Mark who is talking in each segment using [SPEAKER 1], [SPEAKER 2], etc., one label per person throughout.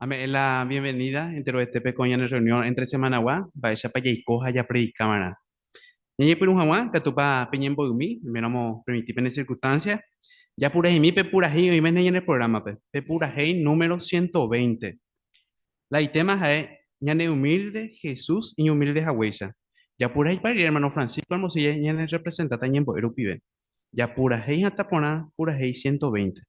[SPEAKER 1] Ame'ẽ la bienvenida enterovetépe ko ñane reunión entre semanagua, mba'éichapa jaiko ha japredikava'erã. Ñañepyrũ hag̃ua, ikatúpa peñemboymi, oiméramo permiti pene circunstancia, japuraheimi pe purahéi oĩvéne ñane programa-pe, pe purahéi número 120. La itéma ha'e, Ñane humilde Jesús iñumilde haguéicha. Japurahéipa rire hermano Francisco Hermosilla ñanerepresentáta ñembo'e rupive. Japurahéi hatã porã purahéi 120.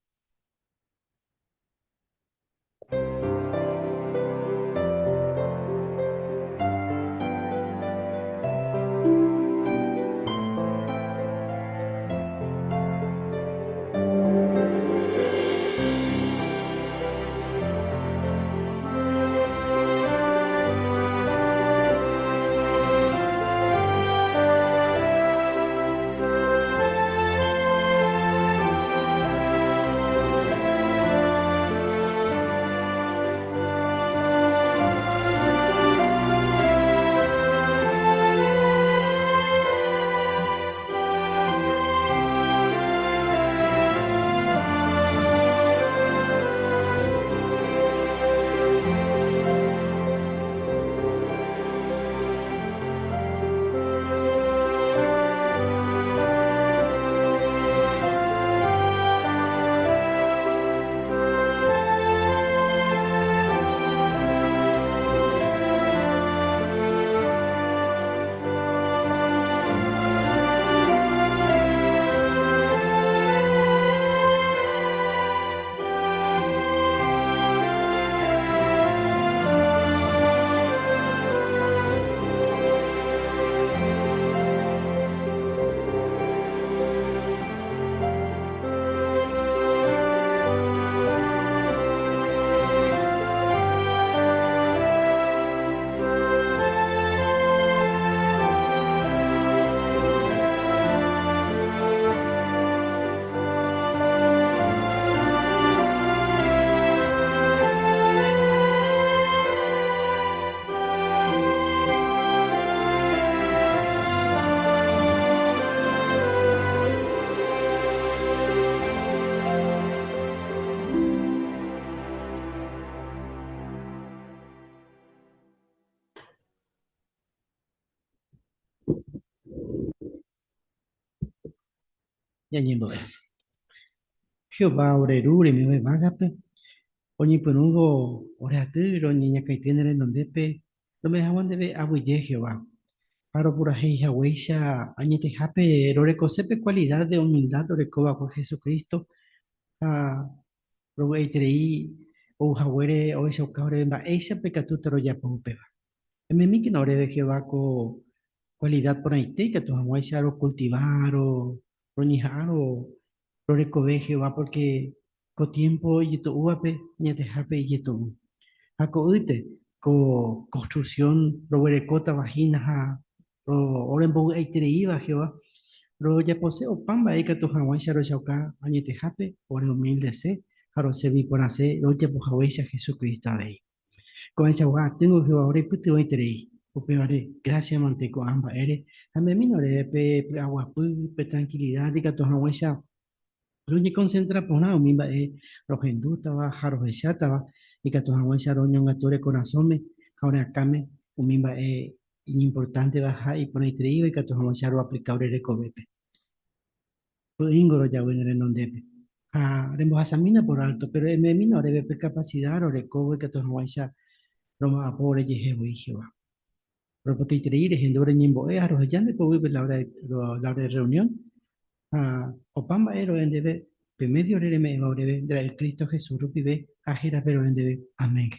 [SPEAKER 2] Ñañembo'e. Jehová ore Ru reimeve yvágape, oñepyrũvo ore aty roñeñakãity ne renondépe rome'ẽ hag̃ua ndéve aguyje Jehová. Ha ropurahéi haguéicha añetehápe rorekose pe cualidad de humildad oreko va'ekue Jesucristo ha rovy'aiterei ou haguére ohechauka oréve mba'éichapa ikatúta rojapo upéva. Ememíkena oréve Jehová ko kualida porãite ikatu hag̃uáicha rokultiva, roñeha'ã rorekove Jehová pórke ko tiémpo ijetu'úvape añetehápe ijetu'u. Ha ko'ýte ko konstruksión roguerekótava hína ha orembovy'aitereíva Jehová, rojapose opa mba'e ikatu hag̃uáicha rohechauka añetehápe orehumildese ha roservi porãse rojapo haguéicha Jesucristo avei. Ko'ãichagua atýngo Jehová oreipytyvõiterei. Upévare, grásiamante ko'ã mba'ére ha memína oréve pe py'aguapy, pe trankilida ikatu hag̃uáicha roñekonsentra porã umi mba'e rohendútava ha rohechátava, ikatu hag̃uáicha roñongatu ore korasõme ha ore akãme umi mba'e iñimportánteva ha iporãitereíva ikatu hag̃uáicha roaplika ore rekovépe. Py'ỹingo rojavy ne renondépe. Ha rembohasamína por alto, péro eme'ẽmína oréve pe kapasida rorekóvo ikatu hag̃uáicha romba'apo orejehe voi Jehová. Roipotaiterei rehendu reñembo'e ha roheja nde poguýpe la ore rreunión, ha opa mba'e ro'e ndéve pe médio ore reme'ẽva oréve nde Ra'y Cristo Jesús rupive ha hérape ro'e ndéve. Amén.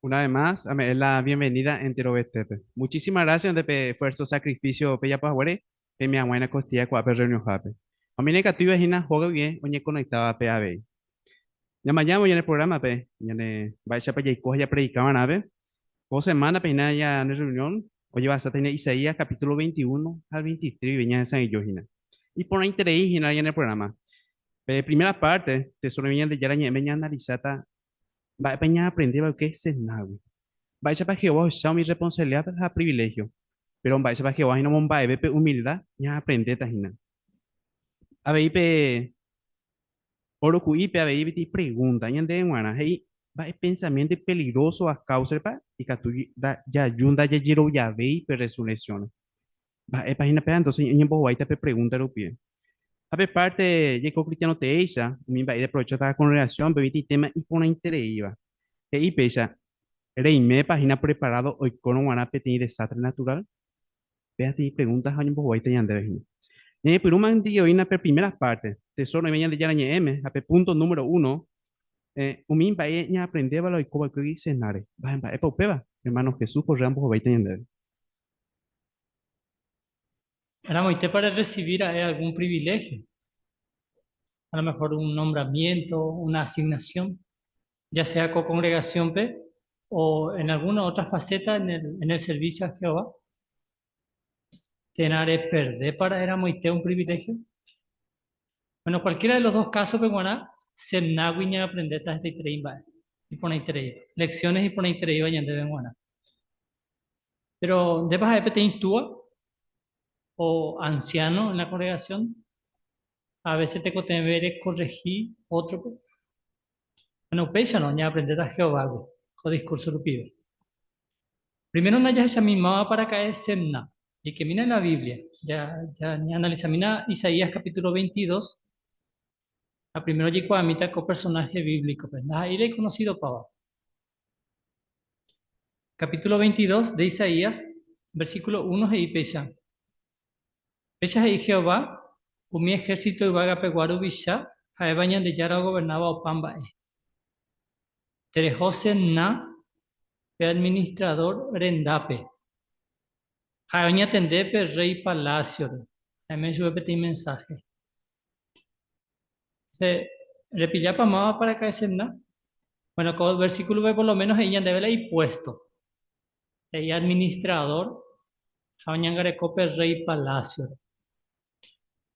[SPEAKER 1] Una vez más, ame'ẽ la bienvenida enterovetépe. Muchísimas gracias nde pe esfuerzo, sacrificio pejapo haguére pemiag̃uáina costilla ko'ápe reunionhápe. Ha umi ndaikatúiva hína hóga guive oñekonectávape avei. Ñamañávo ñane programa-pe, ñane mba'éichapa jaiko ha japredikava'erãpe, ko semana-pe hína ñane reunión ojevasáta hína Isaías capítulo 21 ha 23 guive ñahesa'ỹijo hína. Iporãiterei hína ñane programa. Pe primera parte, Tesoro Ñandejára Ñe'ẽme ñaanalisáta mba'épa ñaaprende va'ekue Sebnágui. Mba'éichapa Jehová ohecha umi rresponsabilidad ha priviléhio. Péro mba'éichapa Jehová hína omomba'eve pe umilda ñaaprendéta hína. Avei pe Oro ku'ípe avei peteĩ pregúnta ñandéve g̃uarã, he'i, Mba'e pensamiénto ipeligrósova káusrepa ikatu jaju ndajajeroviavéi pe rresurreksiónre? Mba'épa hína péva? Entónse oñembohováita pe pregúnta rupive. Ha pe párte jaiko kristiáno teéicha, umi mba'e ideprovéchotava kongregasiónpe, peteĩ téma iporãitereíva. He'i péicha, Reimépa hína preparádo oikórõ g̃uarã peteĩ desástre naturál? Péva peteĩ pregúnta ha oñembohováita ñandéve hína. Ñañepyrũma oĩna pe primera párte, tesóro oĩva Ñandejára Ñe'ẽme, ha pe púnto número uno, umi mba'e ñaaprendéva la oiko va'ekuégui Senáre. Mba'e mba'épa upéva? Ermáno Jesús Correa ombohováita ñandéve.
[SPEAKER 3] Ramoitépa rerresivi ra'e algún priviléhio? A lo mejor un nombramiento, una asignación, ya sea ko congregación-pe o en alguna otra faceta en el, en el servicio a Jehová. Térã reperdépa ra'e ramoite un privilegio? Bueno, cualquiera de los dos casos-pe g̃uarã, Semnágui ñaaprendéta hetaiterei mba'e iporãitereíva, lecciones iporãitereíva ñandéve g̃uarã. Pero ndépa ha'e peteĩ túa o anciano en la congregación? A veces tekotevẽ rekorrehi ótrope. Bueno, upéicharõ ñaaprendéta Jehovágui ko diskúrso rupive. Primero najahechami mávapa raka'e Semná. Jaikemína la Biblia, ja ñaanalisamína Isaías capítulo 22, ha primero jaikuaamíta ko personáhe bíblicope, ndaha'éi ikonosido-páva. Capítulo 22 de Isaías, versículo 1 he'i péicha, Péicha he'i Jehová, umi ehérsito yvagapegua ruvicha, ha'éva Ñandejára ogovernáva opa mba'e. Tereho Sebná, pe administradór rendápe. Ha'e oñatende pe rréi palásiore. Ha'éme chupe peteĩ mensáhe. Se repillápa mávapa raka'e Sebná? Bueno, ko versíkulope por lo ménos he'i ñandéve la ipuésto. He'i administrador ha oñangareko pe rréi palásiore.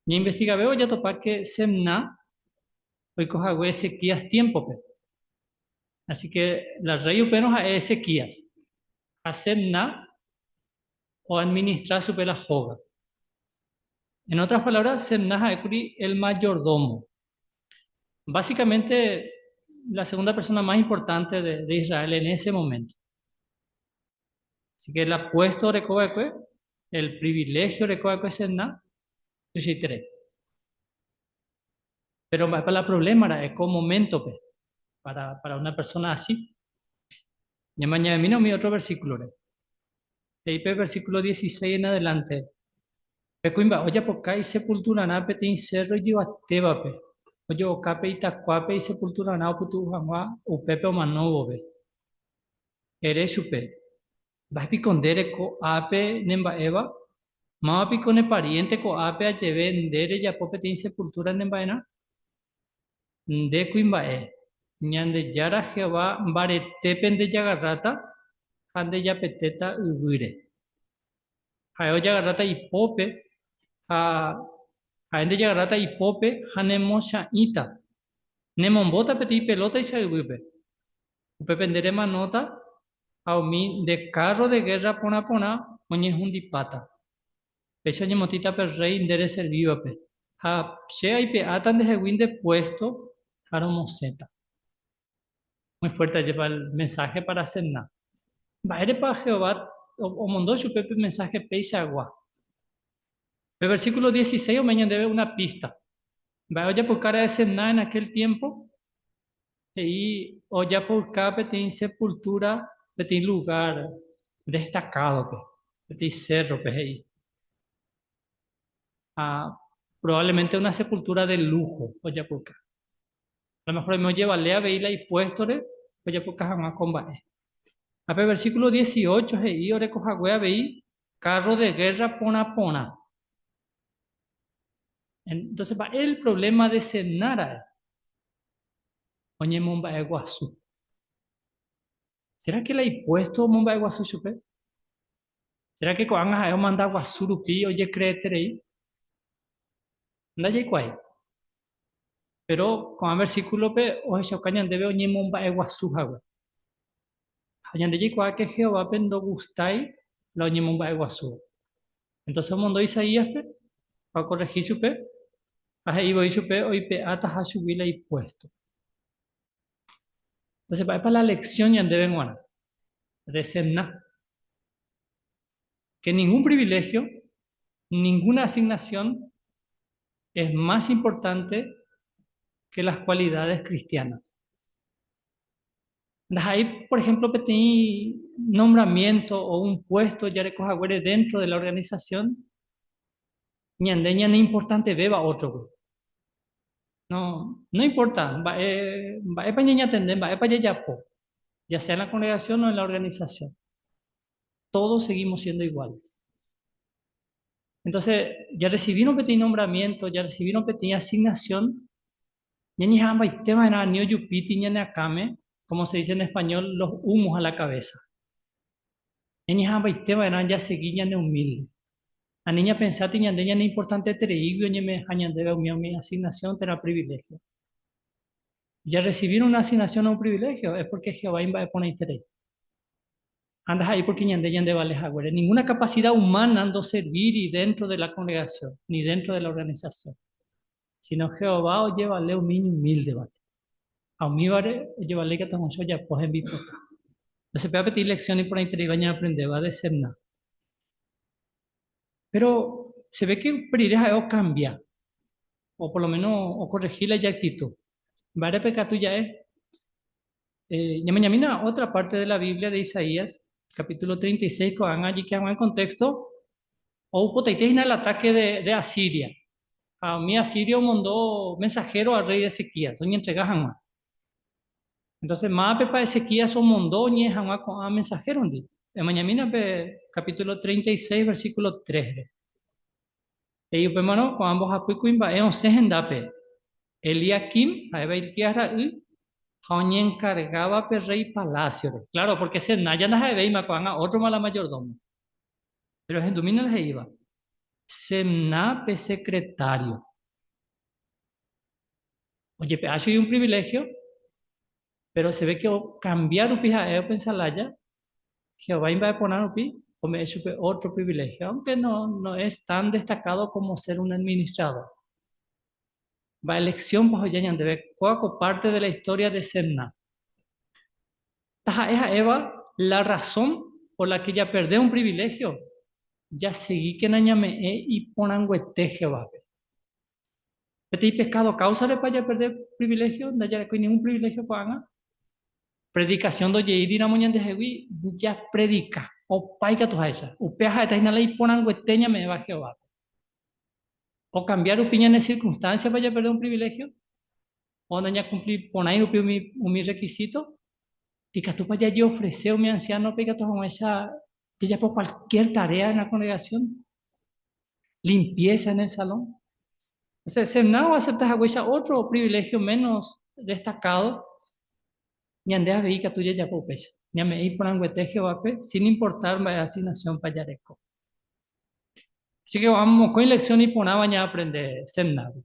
[SPEAKER 3] Ñainvestigavévo jatopa ke Sebná oiko hague Ezequías tiémpope. Así ke la rréi upérõ ha'e Ezequías, ha Sebná oadministra chupe la hóga. En otras palabras, Sebná ha'ékuri el majordómo. Básicamente, la segunda persona más importante de, de Israel en ese momento. Así que el puesto oreko va'ekue, el privilegio oreko va'ekue Sebná, tuichaiterei. Péro mba'épa la provléma ra'e ko moméntope pára pára una persóna asi? Ñamañavemína umi ótro versíkulore. He'i pe versíkulo 16 en adelánte, Pe kuimba'e ojapoka isepulturarã peteĩ sérro ijyvatévape, ojo'oka pe itakuápe isepulturarã opytu'u hag̃ua upépe omano vove. Ere chupe, Mba'e piko nde reko ápe ne mba'éva? Máva piko ne pariénte ko'ápe ajeve nde rejapo peteĩ sepultúra ne mba'erã? Nde kuimba'e, Ñandejára Jehová mbaretépe ndejagarráta ha ndejapetéta yvýre. Ha'e ojagarráta ipópe ha ha'e ndejagarráta ipópe ha nemocha'ĩta. Nemombóta peteĩ pelótaicha yvýpe. Upépe nde remanóta ha umi nde kárro de gérra porã porã oñehundipáta. Péicha oñemotĩta pe rréi nde reservívape, ha che aipe'áta ndehegui nde puésto ha romosẽta. Muy fuerte ajépa el mensaje para Sebná. Mba'érepa Jehová omondo chupe pe mensaje peichagua? Pe versículo 16 ome'ẽ ñandéve una pista. Mba'e ojapoka ra'e Sebná en aquel tiempo? He'i ojapouka peteĩ sepultúra peteĩ lugár destakádope, peteĩ sérrope he'i. Ha provávlemente una sepultúra de lúho ojapouka. A lo mejor oime ojevale avei la ipuéstore ojapouka hag̃ua ko mba'e. Ha pe versíkulo 18 he'i oreko hague avei kárro de gérra porã porã. Entonces, mba'e el problema de Sebná ra'e? Oñemomba'eguasu. Será que la ipuesto omomba'eguasu chupe? Será que ko'ág̃a ha'e omanda guasu rupi ojecreeterei? Ndajaikuaái. Pero ko'ã versículope ohechauka ñandéve oñemomba'eguasu hague. Ha ñande jaikuaa que Jehovápe ndogustái la oñemomba'eguasúva. Entonces omondo Isaíaspe ha okorrehi chupe ha he'i voi chupe oipe'átaha chugui la ipuésto. Entonces, mba'épa la lección ñandéve g̃uarã? Resemna. Que ningún privilegio, ninguna asignación es más importante que las cualidades cristianas. Ndaha'éi, por ejemplo, peteĩ nombramiento o un puesto jareko haguére dentro de la organización, ñande ñaneimportantevéva ótrogui. No, no importa mba'e, mba'épa ñañatende, mba'épa jajapo, ya sea en la congregación o en la organización. Todos seguimos siendo iguales. Entonces, ya recibieron peteĩ nombramiento, ya recibieron peteĩ asignación, ñañeha'ãmbaiteva'erã ani ojupíti ñane akãme, como se dice en español, los humos a la cabeza. Ñañeha'ãmbaiteva'erã jasegi ñane humilde. Ani ñapensáti ñande ñaneimportantetereígui oñeme'ẽha ñandéve umi umi asignación térã privilegio. Jarrecibir una asignación o un privilegio es porque Jehová imba'eporãiterei. Ha ndaha'éi porque ñande ñandevale haguére. Ninguna capacidad humana ndoservíri dentro de la congregación ni dentro de la organización, sino Jehová ojevale umi iñumíldevare. Ha umívare ojevale ikatu hag̃uáicha ojapo hembipota. Entonces péva peteĩ lección iporãitereíva ñaaprendéva de Sebná. Pero se ve que upe rire ha'e okambia, o por lo menos okorrehi la ijactitud. Mba'érepa ikatu ja'e? Eh, ñamañamína otra parte de la Biblia de Isaías, capítulo 36, ko'ág̃a jike hag̃ua en contexto, oupotaite hína el ataque de, de Asiria. Ha umi asirio omondo mensajero al rey Ezequías, oñentrega hag̃ua. Entonces, mávapepa Ezequías omondo oñe'ẽ hag̃ua ko'ã mensahérondi? Emañamína pe capítulo 36, versículo 3-re. He'i upémarõ ko'ã mbohapy kuimba'e osẽ hendápe, Eliaquim, ha'éva Hilquías ra'y, ha oñenkargáva pe rréi palásiore. Kláro, pórke Sebná ja ndaha'evéima ko'ág̃a ótroma la majordómo. Péro ehendumína la he'íva, Sebná pe sekretário. Ojepe'a chugui un priviléhio, péro se ve ke okambia rupi ha'e opensa lája, Jehová imba'eporã rupi ome'ẽ chupe ótro priviléhio, aunke no, no es tan destacado como ser un administrador. Mba'e lección-pa oheja ñandéve kóa ko parte de la historia de Sebná? Taha'e ha'éva la razón por la que japerde un privilegio, jasegíkena ñame'ẽ iporãnguete Jehovápe. Peteĩ pekádo káusarepa japerde priviléhio? Ndajarekói ningún priviléhio ko'ág̃a. Predikasión ndojeíriramo ñandehegui, japredika opa ikatuháicha. Upéva ha'éta hína la iporãnguete ñame'ẽva Jehovápe. Okambia rupi ñane sirkunstánsiapa japerde un priviléhio? O nañakumpli porãi rupi umi, umi rekisíto? Ikatúpa jajeofrese umi ansiánope ikatu hag̃uáicha jajapo kualkiér taréa en la kongregasión? Limpieza en el salón. Sebná oasepta haguéicha ótro priviléhio ménos destakádo, ñande avei ikatu jajapo upéicha. Ñame'ẽ iporãnguete Jehovápe sin importar mba'e asignasiónpa jareko. Así que mokõi lección iporãva ñaaprende Sebnágui.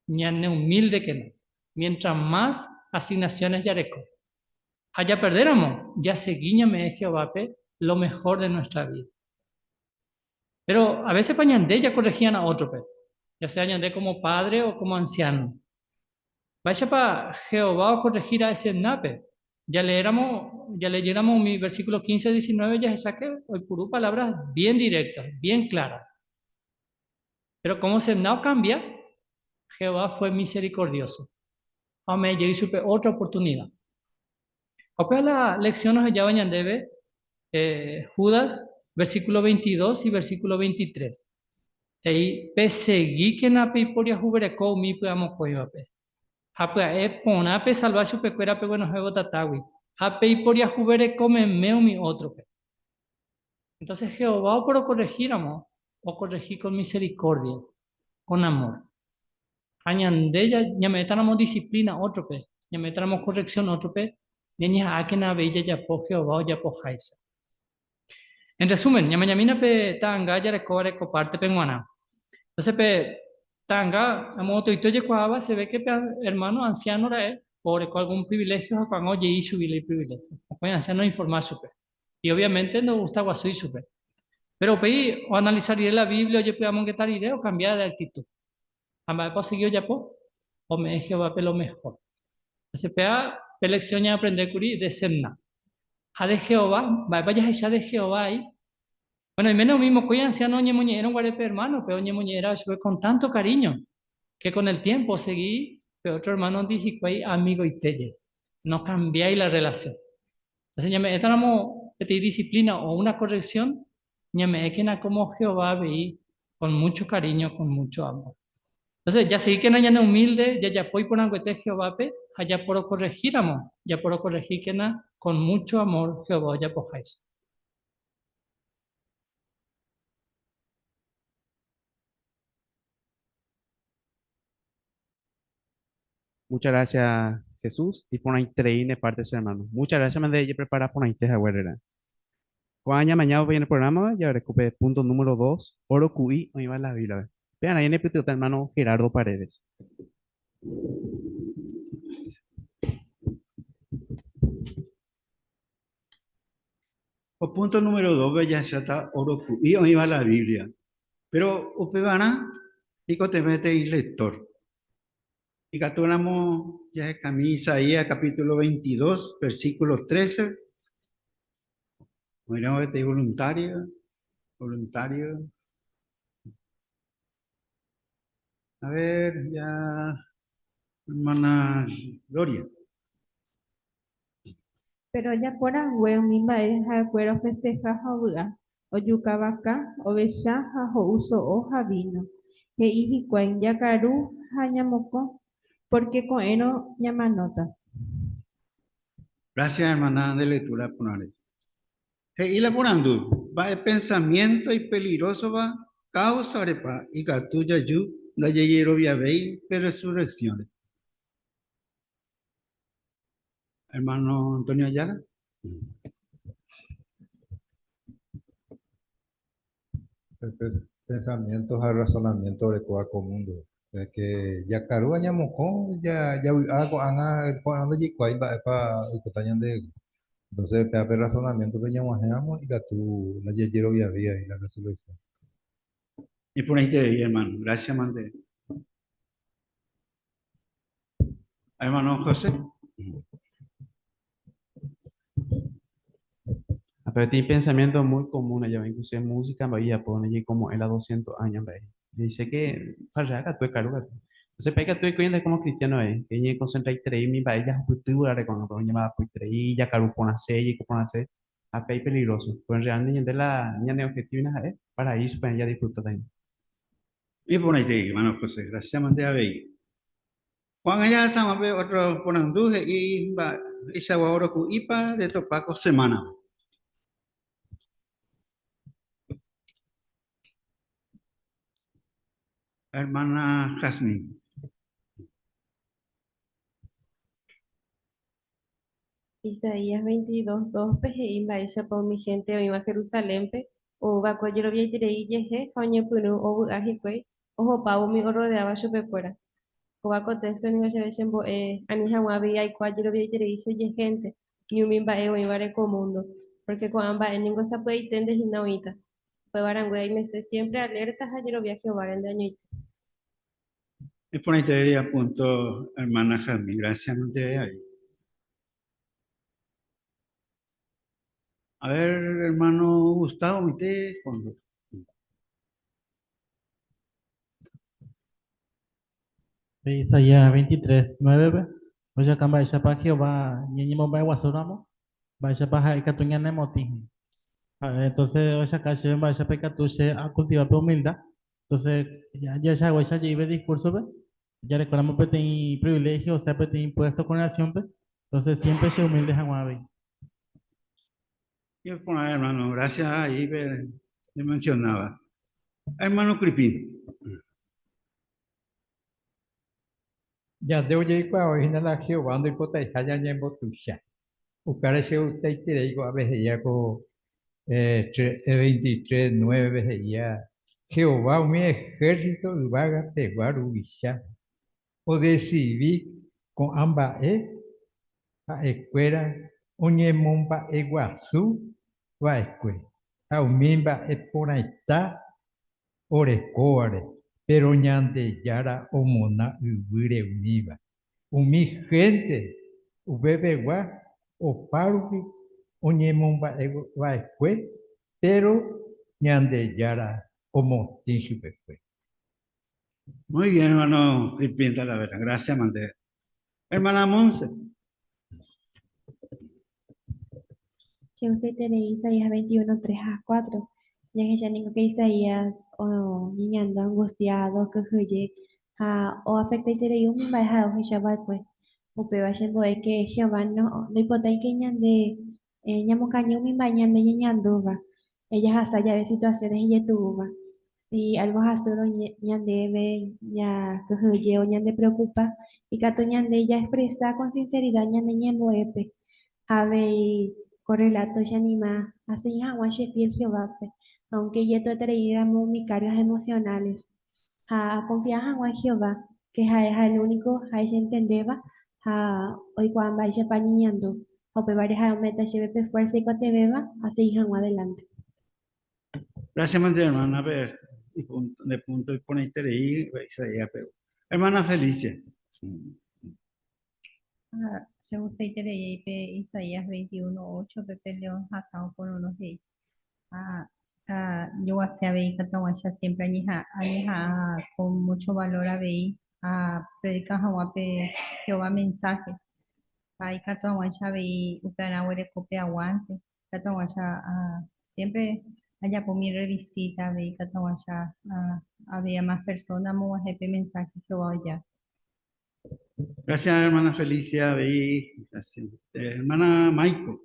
[SPEAKER 3] Ñaneumíldekena mientras más asignaciones jareko. Ha japerdéramo, jasegi ñame'ẽ Jehovápe lo mejor de nuestra vida. Péro a vésepa ñande jakorrehíana ótrope, ya sea ñande kómo pádre o kómo ansiáno. Mba'éichapa Jehová okorrehi ra'e Sebnápe? Jaleéramo, jalejéramo umi versíkulo 15 ha 19 jahecha ke oipuru palávras bien diréktas, bien kláras. Péro kómo Sebná okambia, Jehová fue miserikordioso ha ome'ẽ jey chupe ótra oportunida. Ha upéva la leksión ohejáva ñandéve Judas, versículo 22 y versículo 23. He'i, Pesegíkena peiporiahuvereko umi ipy'amokõivape, ha pya'e porã pesalva chupekuéra peguenohẽvo tatágui, ha peiporiahuvereko meme umi ótrope. Entonces Jehová oporokorrehíramo, okorrehi con misericordia, con amor. Ha ñande ñame'ẽtaramo disciplina ótrope, ñame'ẽtaramo corrección ótrope, ñañeha'ãkena avei jajapo Jehová ojapoháicha. En resumen, ñamañamína pe ta'anga jarekóvare ko pártepe g̃uarã. Entonces pe ta'anga amotoite ojekuaáva se ve que pe hermano anciano ra'e oreko algún privilegio ha ko'ág̃a ojei chugui la iprivilegio. Mokõi anciano oinforma chupe. Y obviamente ndogustaguasúi chupe. Péro upéi oanalisa rire la Biblia ojepy'amongeta rire okambia de aktitu. Ha mba'épa osegi ojapo? Ome'ẽ Jehovápe lo mehór. Entonces péva pe leksión ñaaprende kuri de Sebná. Ha de Jehová, mba'épa jahecha de Jehová aí? Bueno, oiméne umi mokõi ansiáno oñemoñe'ẽrõ guare pe ermánope, oñemoñe'ẽra chupe con tanto cariño, que con el tiempo osegi pe ótro ermánondi hikuái amigoite jey. Nokambiái la rrelasión. Entonces ñame'ẽtaramo peteĩ disciplina o una corrección, ñame'ẽkena como Jehová avei con mucho cariño, con mucho amor. Entonces, jasegíkena ñane humilde, jajapo iporãnguete Jehovápe ha japorokorrehíramo, japorokorrehíkena con mucho amor Jehová ojapoháicha.
[SPEAKER 1] Muchas gracias, Jesús. Iporãiterei ne parte, che hermano. Muchas gracias, mande jeprepara porãite haguérera. Ko'ã ñamañávo pe ñane programa, jaguereko pe punto número 2, oro ku'i oĩva la Biblia-pe. Pearã ñanepytyvõta hermano Gerardo Paredes.
[SPEAKER 4] Ko punto número 2-pe jahecháta oro ku'i oĩva la Biblia. Péro upevarã ikotevẽ peteĩ lector. Ikatúramo jahekami Isaías capítulo 22, versículo 13. Oĩramo peteĩ voluntario, voluntario. A ver, ya, hermana Gloria.
[SPEAKER 5] Péro ojapo rangue umi mba'e ha'ekuéra ofesteha ha ovy'a, ojuka vaka, ovecha ha ho'u so'o ha víno. He'i hikuái, Jakaru ha ñamokõ, pórke ko'ẽrõ ñamanóta.
[SPEAKER 4] Gracias hermana nde lectura porãre. He'i la porandu, Mba'e pensamiento ipelirósova káusarepa ikatu jaju ndajajeroviavéi pe resurrección-re? Hermano Antonio Ayala.
[SPEAKER 6] Pe pensamiento ha razonamiento orekóva ko mundo. De que jakaru ha ñamokõ, javy'a ko'ág̃a, ko'ág̃a ndajaikuaái mba'épa oikóta ñandehegui. Entonces péva pe razonamiento-pe ñag̃uahẽramo ikatu ndajajeroviavéi avei la resurrección.
[SPEAKER 4] Iporãiterei, hermano. Gracias, mante. Hermano José.
[SPEAKER 1] Ha peteĩ pensamiento muy común allá, inclusive música mba'e ijapo oñeikomo'ẽ la 200 años mba'e. Dice que farrea katu ekaru katu. Entonces pe katu oiko ñande como cristiano avei, que ñekoncentraiterei umi mba'e jahupytýva reko, pero ñamba'apoiterei, jakaru porãse, jaiko porãse, ha pe ipeligroso. Pues en realidad ñande la ñane objetivo hína ha'e paraíso pe jadisfrutáta hína.
[SPEAKER 4] Iporãite, hermano José, gracias mante avei. Ko'ág̃a jahasag̃ua pe ótro porandu he'i mba'eichagua oroku'ípa retopa ko semánape. Hermana Jazmín.
[SPEAKER 5] Isaías 22, 2-pe he'i mba'éichapa umi hénte oĩva Jerusalénpe oúva'ekue ojeroviaiterei ijehe ha oñepyrũ ovy'a hikuái ohopávo umi orrodeáva chupekuéra. Kóva ko téxto ningo chéve chembo'e ani hag̃ua avei aiko ajeroviaiterei chejehénte ni umi mba'e oĩvare ko múndo, pórke ko'ã mba'e ningo sapy'aiténte hína oĩta. Upéva rangue aimese siémpre alérta ha ajerovia Jehováre nde añoite.
[SPEAKER 4] Iporãiterei apunto hermana Jazmín, gracias mante ahí. A ver, hermano Gustavo, mite fondo.
[SPEAKER 7] Pe Isaías 23, 9-pe, ohechauka mba'éichapa Jehová ñañemomba'eguasúramo, mba'éichapa ha'e ikatu ñanemotĩ. Ha'e entonces ohechauka chéve mba'éichapa ikatu che akultiva pe humildad. Entonces, jahecha haguéicha jey pe discurso-pe, jarekóramo peteĩ privilegio, osea peteĩ puesto congregación-pe, entonces siempre che humilde hag̃ua avei.
[SPEAKER 4] Iporã, hermano, gracias ahí pe mencionaba. Hermano Cripín.
[SPEAKER 8] Ñande ojeikuaa hína la Jehová ndoipotaiha ñañembotuicha. Upévare chegustaiterei ko'ápe he'íva ko 23, 9-pe he'íva, Jehová umi ehérsito yvagapegua ruvicha odesidi ko'ã mba'e ha'ekuéra oñemomba'eguasu va'ekue. Ha umi mba'e porãita orekóvare, péro Ñandejára omona yvýre umíva. Umi hénte upepegua opárupi oñemomba'e va'ekue, péro Ñandejára omotĩ chupekuéra.
[SPEAKER 4] Muy bien, hermano Crispín Talavera. Gracias, mante. Hermana Monse.
[SPEAKER 5] Che gustaiterei Isaías 21, 3 a 4. Jahecha ningo que Isaías oñeñandu angustiado, kyhyje ha oafectaiterei umi mba'e ha'e ohecha va'ekue. Upéva chembo'e que Jehová no, ndoipotái que ñande ñamokañy umi mba'e ñande ñañandúva, jahasa jave situaciones ijetu'úva. Si algo hasýrõ ñandéve ñakyhyje o ñandepreokupa, ikatu ñande jaexpresa con sinceridad ñane ñembo'épe. Ha avei ko rreláto cheanima asegi hag̃ua che fiel Jehovápe, aunke ijetu'uetereíramo umi cargas emocionales. Ha akonfia hag̃ua Jehová, ke ha'eha el úniko ha'e chentendéva ha oikuaa mba'éichapa añeñandu, ha upévare ha'e ome'ẽta chéve pe fuérsa ikotevẽva asegi hag̃ua adelante.
[SPEAKER 4] Gracias, mante hermana, pe de punto iporãiterei Isaías pe. Hermana Felicia.
[SPEAKER 9] Ah, che gustaiterei pe Isaías 21:8 pe pe león hatã okororõ he'i. Ah, ah, joguase avei ikatu hag̃uáicha siempre añeha'ã añeha'ã con mucho valor avei a predica hag̃ua pe Jehová mensaje. Ha ikatu hag̃uáicha avei upearã guereko pe aguante. Ikatu hag̃uáicha siempre ajapo mi revisita avei ikatu hag̃uáicha avei a más persona amog̃uahẽ pe mensaje Jehová oja.
[SPEAKER 4] Gracias, hermana Felicia, avei. Gracias. Hermana Maiko.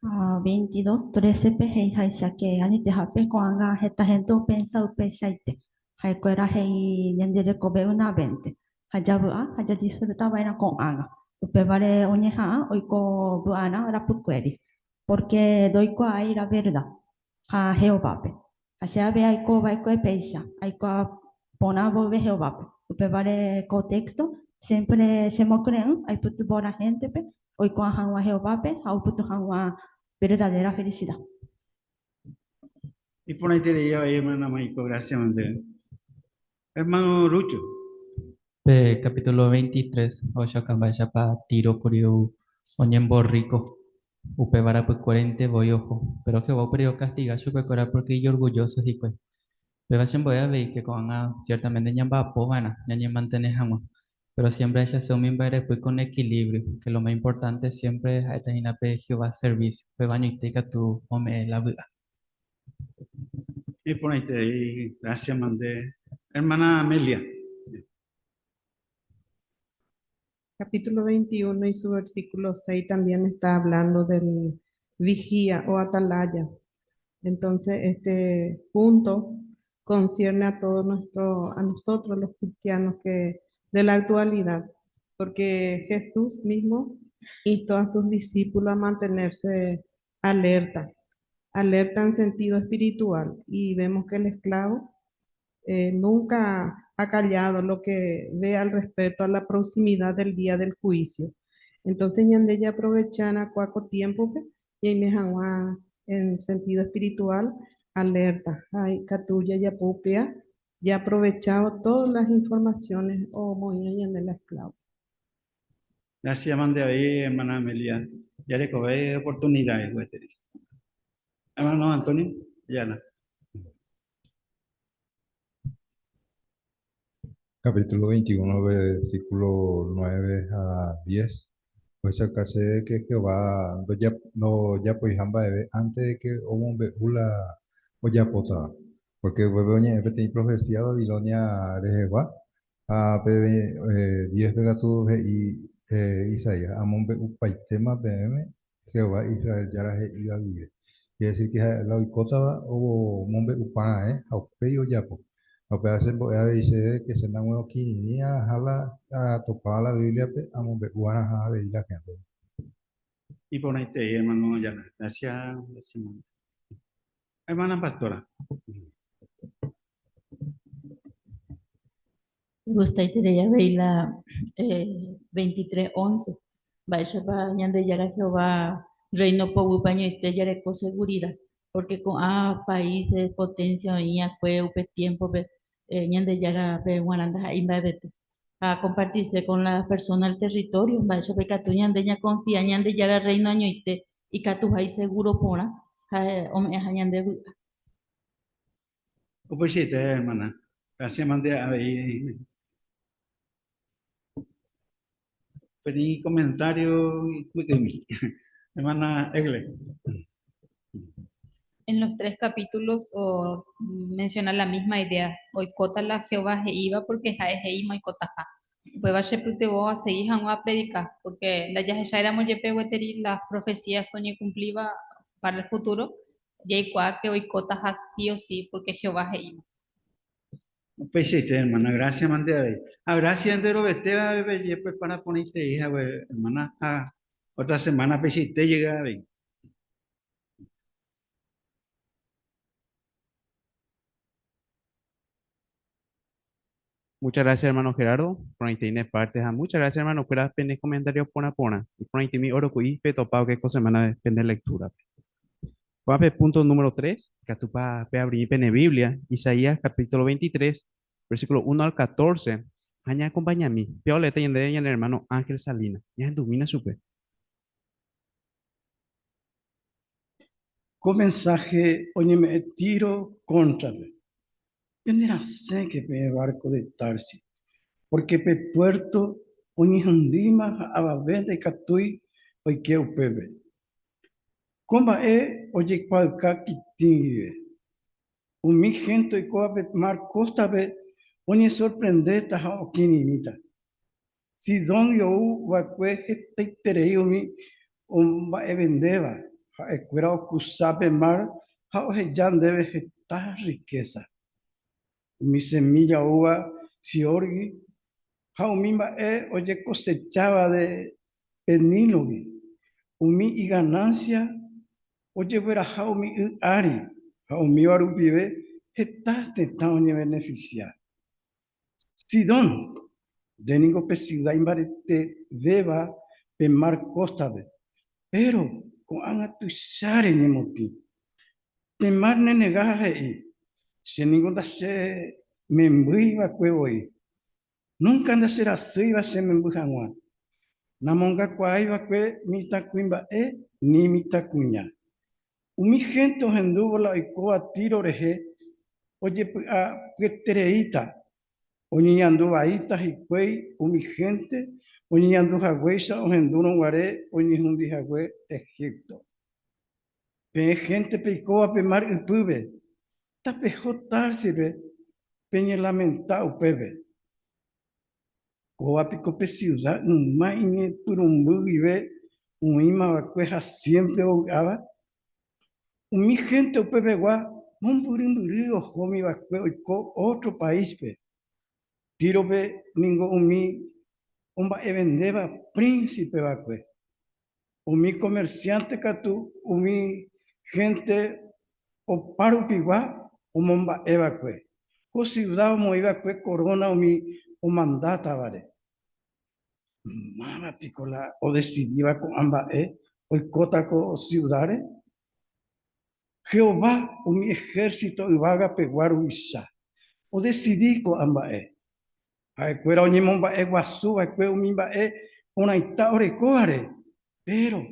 [SPEAKER 10] Ha 22, 13-pe he'iháicha ke añetehápe ko'ág̃a heta hénte opensa upeichaite. Ha'ekuéra he'i ñande rekove una vénte, ha javy'a ha jadisfruta va'erã ko'ág̃a. Upévare oñeha'ã oiko vy'arã rapykuéri, pórke ndoikuaái la verda ha Jehovápe. Ha che avei aiko va'ekue péicha, aikuaa porã vove Jehovápe. Upévare ko téxto siémpre chemokyre'ỹ aipytyvõ la héntepe oikuaa hag̃ua Jehovápe ha ohupyty hag̃ua verdadéra felisida.
[SPEAKER 4] Iporãiterei avei hermana Maiko, gracias ndéve. Hermano Lucho.
[SPEAKER 11] Pe capítulo 23 ohechauka mba'éichapa Tiro kuri ou oñemborríko, upéva rapykuérente voi oho. Péro Jehová uperire okastiga chupekuéra pórke ijorgullóso hikuái. Péva chembo'e avei ke ko'ág̃a ciertamente ñamba'apo va'erã ñañemantene hag̃ua. Péro siémpre ahechase umi mba'erepy con equilibrio, ke lo más importante siémpre ha'éta hína pe Jehová servísio, upéva añoite ikatu ome'ẽ la vy'a.
[SPEAKER 4] Iporãiterei, gracias mande. Hermana Amelia.
[SPEAKER 12] Capítulo 21 y su versículo 6 también está hablando del vigía o atalaya. Entonces, este punto concierne a todos nuestro, a nosotros los cristianos que de la actualidad, porque Jesús mismo instó a sus discípulos a mantenerse alerta, alerta en sentido espiritual, y vemos que el esclavo eh, nunca ha callado lo que ve al respecto a la proximidad del día del juicio. Entonces, ñande jaaprovechána kua ko tiémpope ñaime hag̃ua en sentido espiritual alerta ha ikatu jajapo upéa jaaprovechávo todas las informaciones omoĩva ñande la esclavo.
[SPEAKER 4] Gracias mante avei hermana Amelia, jarekove oportunidad gueteri. Hermano Antonio Ayala.
[SPEAKER 6] Capítulo 21, versículo 9 ha 10, ohechauka chéve que Jehová ndojapoiha mba'eve antes de que omombe'u la ojapótava. Porque upépe oñe'ẽ peteĩ profecía Babilonia rehegua ha pe 10-pe katu he'i Isaías, Amombe'upaitéma peẽme Jehová Israel Jára he'íva guive. Quiere decir que ha'e la oikótava omombe'upa raẽ ha upéi ojapo. Ha upéva chembo'e avei chéve que che naguerokirirĩ araha la atopáva la Bíbliape amombe'u araha avei la héntepe.
[SPEAKER 4] Iporãiterei hermano Ayala. Gracias, hermano. Hermana pastora.
[SPEAKER 10] Gustaiterei avei la 23:11.
[SPEAKER 13] Mba'éichapa Ñandejára Jehová Rréino poguýpe añoite jareko segurida, pórke ko'ã países poténsia oĩ va'ekue upe tiémpope Ñandejárape g̃uarã ndaha'éi mba'evete. Ha akompartise kon las persóna del território mba'éichapa ikatu ñande ñakonfia Ñandejára Rréino añoite ikatuha isegúro porã ha ome'ẽha ñande vy'a.
[SPEAKER 4] Upeichaite, hermana. Gracias mante avei. Peteĩ comentario mbykymi. Hermana Egle.
[SPEAKER 14] En los tres capítulos o menciona la misma idea. Oikóta la Jehová he'íva porque ha'e he'íma oikotaha. Upéva chepytyvõ asegi hag̃ua apredica, porque ndajahechairamo jepe gueteri las profecías oñekumplíva para el futuro, jaikuaa que oikótaha sí o sí porque Jehová he'íma.
[SPEAKER 4] Upeichaite, hermana, gracias mante avei. Ha gracias enterovetéva pejeprepara porãiterei hague, hermana, ha otra semana peichaite jey avei.
[SPEAKER 1] Muchas gracias, hermano Gerardo, porãiteine parte ha muchas gracias, hermano kuéra, pene comentario porã porã. Iporãitemi oroku'i petopa oke ko semana pende lectura-pe. Ko'ápe punto número 3, ikatúpa peabrimi pene Biblia, Isaías capítulo 23, versículo 1 al 14, ha ñaakompañami. Péva oleéta ñandéve ñane hermano Ángel Salinas. Ñahendumína chupe.
[SPEAKER 15] Ko mensáhe oñeme'ẽ Tiro kóntrape. Penerasẽke peẽ várko de Tarsis, pórke pe puérto oñehundíma ha avave ndaikatúi oike upépe. Ko mba'e ojekuaauka Kitĩ guive. Umi hénte oikóva pe mar kóstape oñesorprendéta ha okirirĩta. Sidóngui ou va'ekue hetaiterei umi omba'evendéva, ha'ekuéra okrusa pe mar ha oheja ndéve heta rrikésa. Umi semílla oúva Siórgui ha umi mba'e ojekosecháva de pe Nílogui, umi iganánsia ojegueraha umi y ári ha umíva rupive heta tetã oñevenefisia. Sidón, nde ningo pe siuda imbaretevéva pe mar kóstape, péro ko'ág̃a tuicha reñemotĩ. Pe mar nenega ha he'i, Che ningo ndachemembýi va'ekue voi, núnka ndacherasýiva chememby hag̃ua. Namongakuaái va'ekue mitãkuimba'e ni mitãkuña. Umi hénte ohendúvo la oikóva Tiro rehe ojepy'apyetereíta, oñeñandu vaíta hikuái umi hénte oñeñandu haguéicha ohendúrõ guare oñehundi hague Egipto. Peẽ hénte peikóva pe mar ypýpe, tapeho Társipe peñelamenta upépe. Kóva piko pe siuda yma iñepyrũmby guive oĩma va'ekue ha siémpre ovy'áva? Umi hénte upepegua mombyrymbyry ohómi va'ekue oiko ótro paíspe. Tírope ningo umi omba'evendéva prínsipe va'ekue. Umi komersiánte katu umi hénte oparupigua omomba'e va'ekue. Ko siuda omoĩ va'ekue koróna umi omandátavare. Máva piko la odesidíva ko'ã mba'e oikóta ko siudáre? Jehová, umi ehérsito yvagapegua ruvicha, odesidi ko'ã mba'e. Ha'ekuéra oñemomba'eguasu va'ekue umi mba'e porãita orekóvare, péro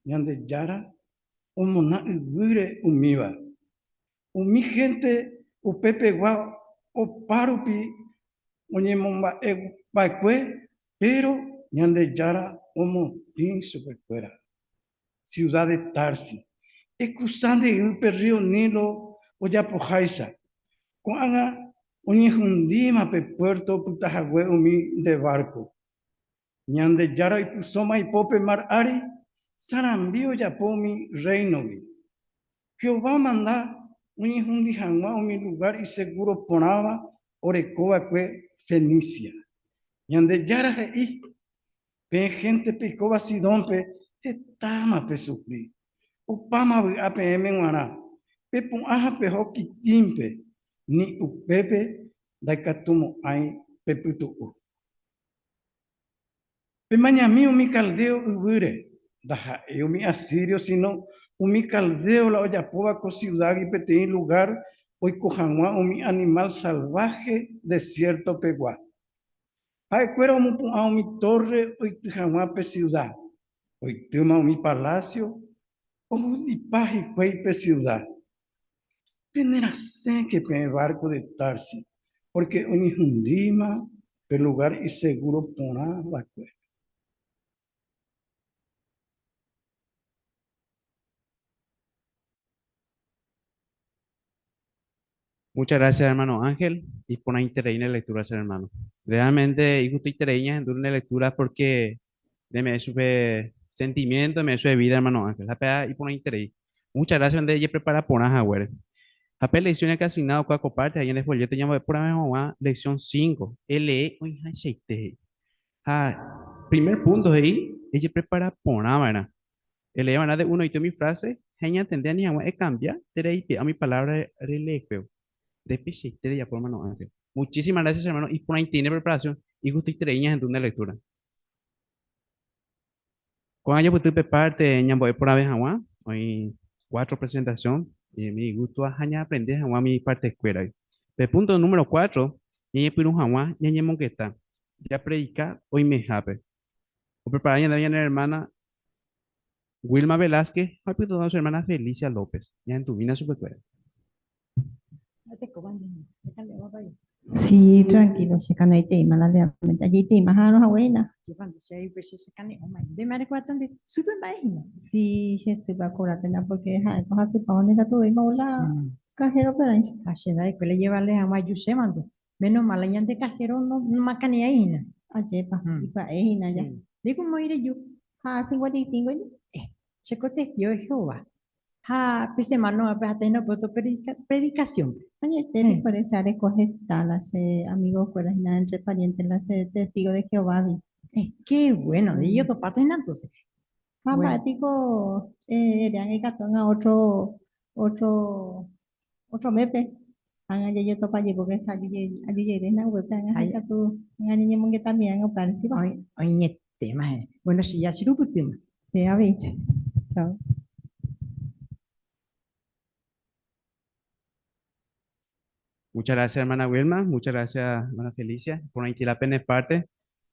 [SPEAKER 15] Ñandejára omona yvýre umíva. Umi hénte upepegua opárupi oñemomba'e va'ekue, péro Ñandejára omotĩ chupekuéra. Ciudad de Tarsis. Ekusa nde yvy pe rrío Nilo ojapoháicha. Ko'ág̃a oñehundíma pe puérto opyta hague umi nde várko. Ñandejára oipysóma ipo pe mar ári, sarambi ojapo umi rréinogui. Jehová omanda oñehundi hag̃ua umi lugár isegúro porãva oreko va'ekue Fenicia. Ñandejára he'i, Peẽ hénte peikóva Sidónpe hetáma pesufri. Opáma vy'a peẽme g̃uarã. Pepu'ã ha peho Kitínpe, ni upépe ndaikatumo'ãi pepytu'u. Pemañami umi caldeo yvýre, ndaha'éi umi asirio síno umi caldeo la ojapóva ko siudágui peteĩ lugár oiko hag̃ua umi animál salváhe desiértopegua. Ha'ekuéra omopu'ã umi tórre oity hag̃ua pe siuda, oitýma umi palásio, ohundipa hikuái pe siuda. Penerasẽke peẽ várko de Tarsis, pórke oñehundíma pe lugár isegúro porã va'ekue.
[SPEAKER 1] Muchas gracias, hermano Ángel. Iporãiterei ne lectura, che hermano. Realmente igustoiterei ñahendu ne lectura porque reme'ẽ chupe sentimiento, reme'ẽ chupe vida, hermano Ángel. Ha péva iporãiterei. Muchas gracias nde ejeprepara porã haguére. Ha pe lección que asignado kua ko parte ha ñande folleto ñambo'e porãve hag̃ua lección 5. Elee oĩhaichaite he'i. Ha primer punto he'i ejeprepara porã va'erã. Elee va'erã de unoite umi frase ha eñantende ani hag̃ua ekambia térã eipe'a umi palávra releekuévo. Nde peichaite rejapo hermano Ángel. Muchísimas gracias hermano, iporãiterei ne preparación, igustoiterei ñahendu nde lectura. Ko'ág̃a jopyty pe parte ñambo'e porãve hag̃ua, oĩ cuatro presentación, mi gusto ha ñaaprende hag̃ua umi parte-kuéragui. Pe punto número cuatro, ñañepyrũ hag̃ua ñañemongeta, japredika oimehápe. Oprepara ñandéve ñane hermana Wilma Velázquez ha oipytyvõ su hermana Felicia López. Ñahendumína chupekuéra.
[SPEAKER 9] Sí, tranquilo, che kane'õiteíma la lealmente. Ajeiteíma ha rohague hína. Sí, che sýpe akobrátena porque ha'éko hasypáva ndaikatuvéima la cajero perãicha.
[SPEAKER 2] Ha che nda'ekuéra ejevale hag̃ua aju chévante. Menos mal la ñande cajero no nomacaneái hína.
[SPEAKER 9] Ajépa, ipya'e hína ja.
[SPEAKER 2] Sí. Ndéiko moĩ reju.
[SPEAKER 9] Ha 55 hína.
[SPEAKER 2] Eh, chéko testigo de Jehová. Ha pe semana pe hata hína upe otro predicación.
[SPEAKER 9] Añete piko ore che areko heta la che amigo kuéra hína entre pariente la che testigo de Jehová vi.
[SPEAKER 2] Eh, qué bueno, de jotopáta hína entonces.
[SPEAKER 9] Ha mba'e piko ere ikatu ág̃a otro otro otro mépe ág̃a jajotopa jey pórke che aju jeyve hína upépe ág̃a ha ikatu ág̃a ñañemongetami ág̃a upévare síva.
[SPEAKER 2] Oĩetéma heẽ. Bueno, che ja cherupytýma.
[SPEAKER 9] Che avei. Chao.
[SPEAKER 1] Muchas gracias, hermana Wilma. Muchas gracias, hermana Felicia, por la pene parte.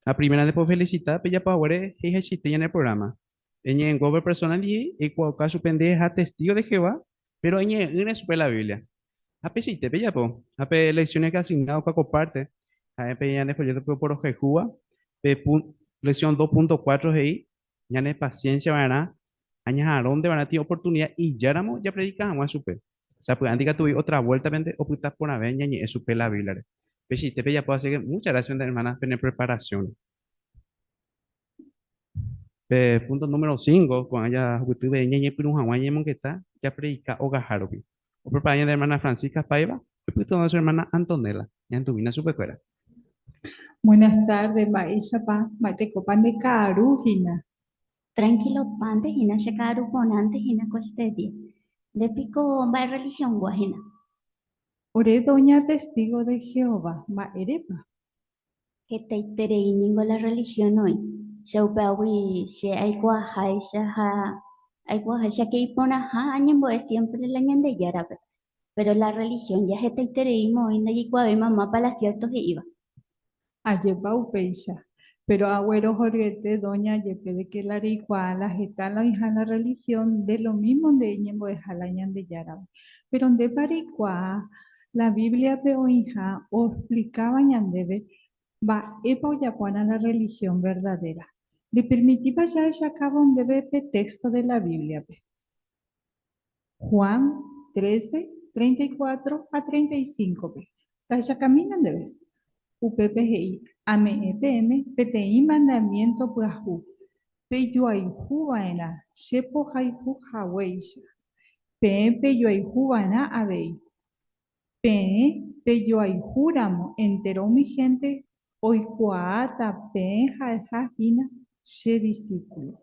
[SPEAKER 1] La primera de felicitar, pejapo haguére he'ihachaite ñane programa. Eñe'ẽnguévo pe persona ndive, eikuaauka chupe ndeha testigo de Jehová, pero eñe'ẽ'ỹre chupe la Biblia. Ha peichaite pejapo. Ha pe lecciones que asignado kua ko parte, ha'e pe ñane folleto pe oporohayhúva, pe lección 2.4 he'i, ñane paciencia va'erã ha ñaha'arõnte va'erã tĩ oportunidad ijáramo japredika hag̃ua chupe. Sapy'ánte ikatu voi otra vuéltapente opyta porãve ñañe'ẽ chupe la Bíbliare. Peichaite pejapo, así que muchas gracias pende hermana pene preparación. Pe punto número 5, ko'ã jahupytyve ñañepyrũ hag̃ua ñañemongeta japredika ogaha rupi. Oprepara ñande hermana Francisca Paiva, oipytyvõ su hermana Antonella. Ñahendumína chupekuéra.
[SPEAKER 16] Buenas tardes, mba'éichapa, mba'etekópa nde ka'aru hína?
[SPEAKER 17] Trankilopánte hína che ka'aru porãnte hína ko este día. Nde piko mba'e religión-gua hína?
[SPEAKER 16] Ore doña testigo de Jehová, mba'érepa?
[SPEAKER 17] Hetaiterei ningo la religión oĩ. Che upévagui che aikuaaháicha ha aikuaaháicha ke iporãha añembo'e siémpre la Ñandejárape. Péro la religión ja hetaitereíma oĩ ndajaikuaavéima mápa la siérto he'íva.
[SPEAKER 16] Ajépa upéicha. Péro aguerohoryete dóña jepe de ke la reikuaa la heta la oĩha la religión nde lo mímo nde eñembo'eha la Ñandejárape. Péro ndépa reikuaa la Bíbliape oĩha oexplikáva ñandéve mba'épa ojapo'arã la religión verdadera. Repermitípa jahechakávo ndéve pe téxto de la Bíbliape? Juan 13, 34 ha 35-pe. Tahechakamína ndéve. Upépe he'i, Ame'ẽ peẽme peteĩ mandamiénto pyahu, pejoayhu va'erã che pohayhu haguéicha. Peẽ pejoayhu va'erã avei. Peẽ pejoayhúramo entéro umi hénte oikuaáta peẽ ha'eha hína che disípulo.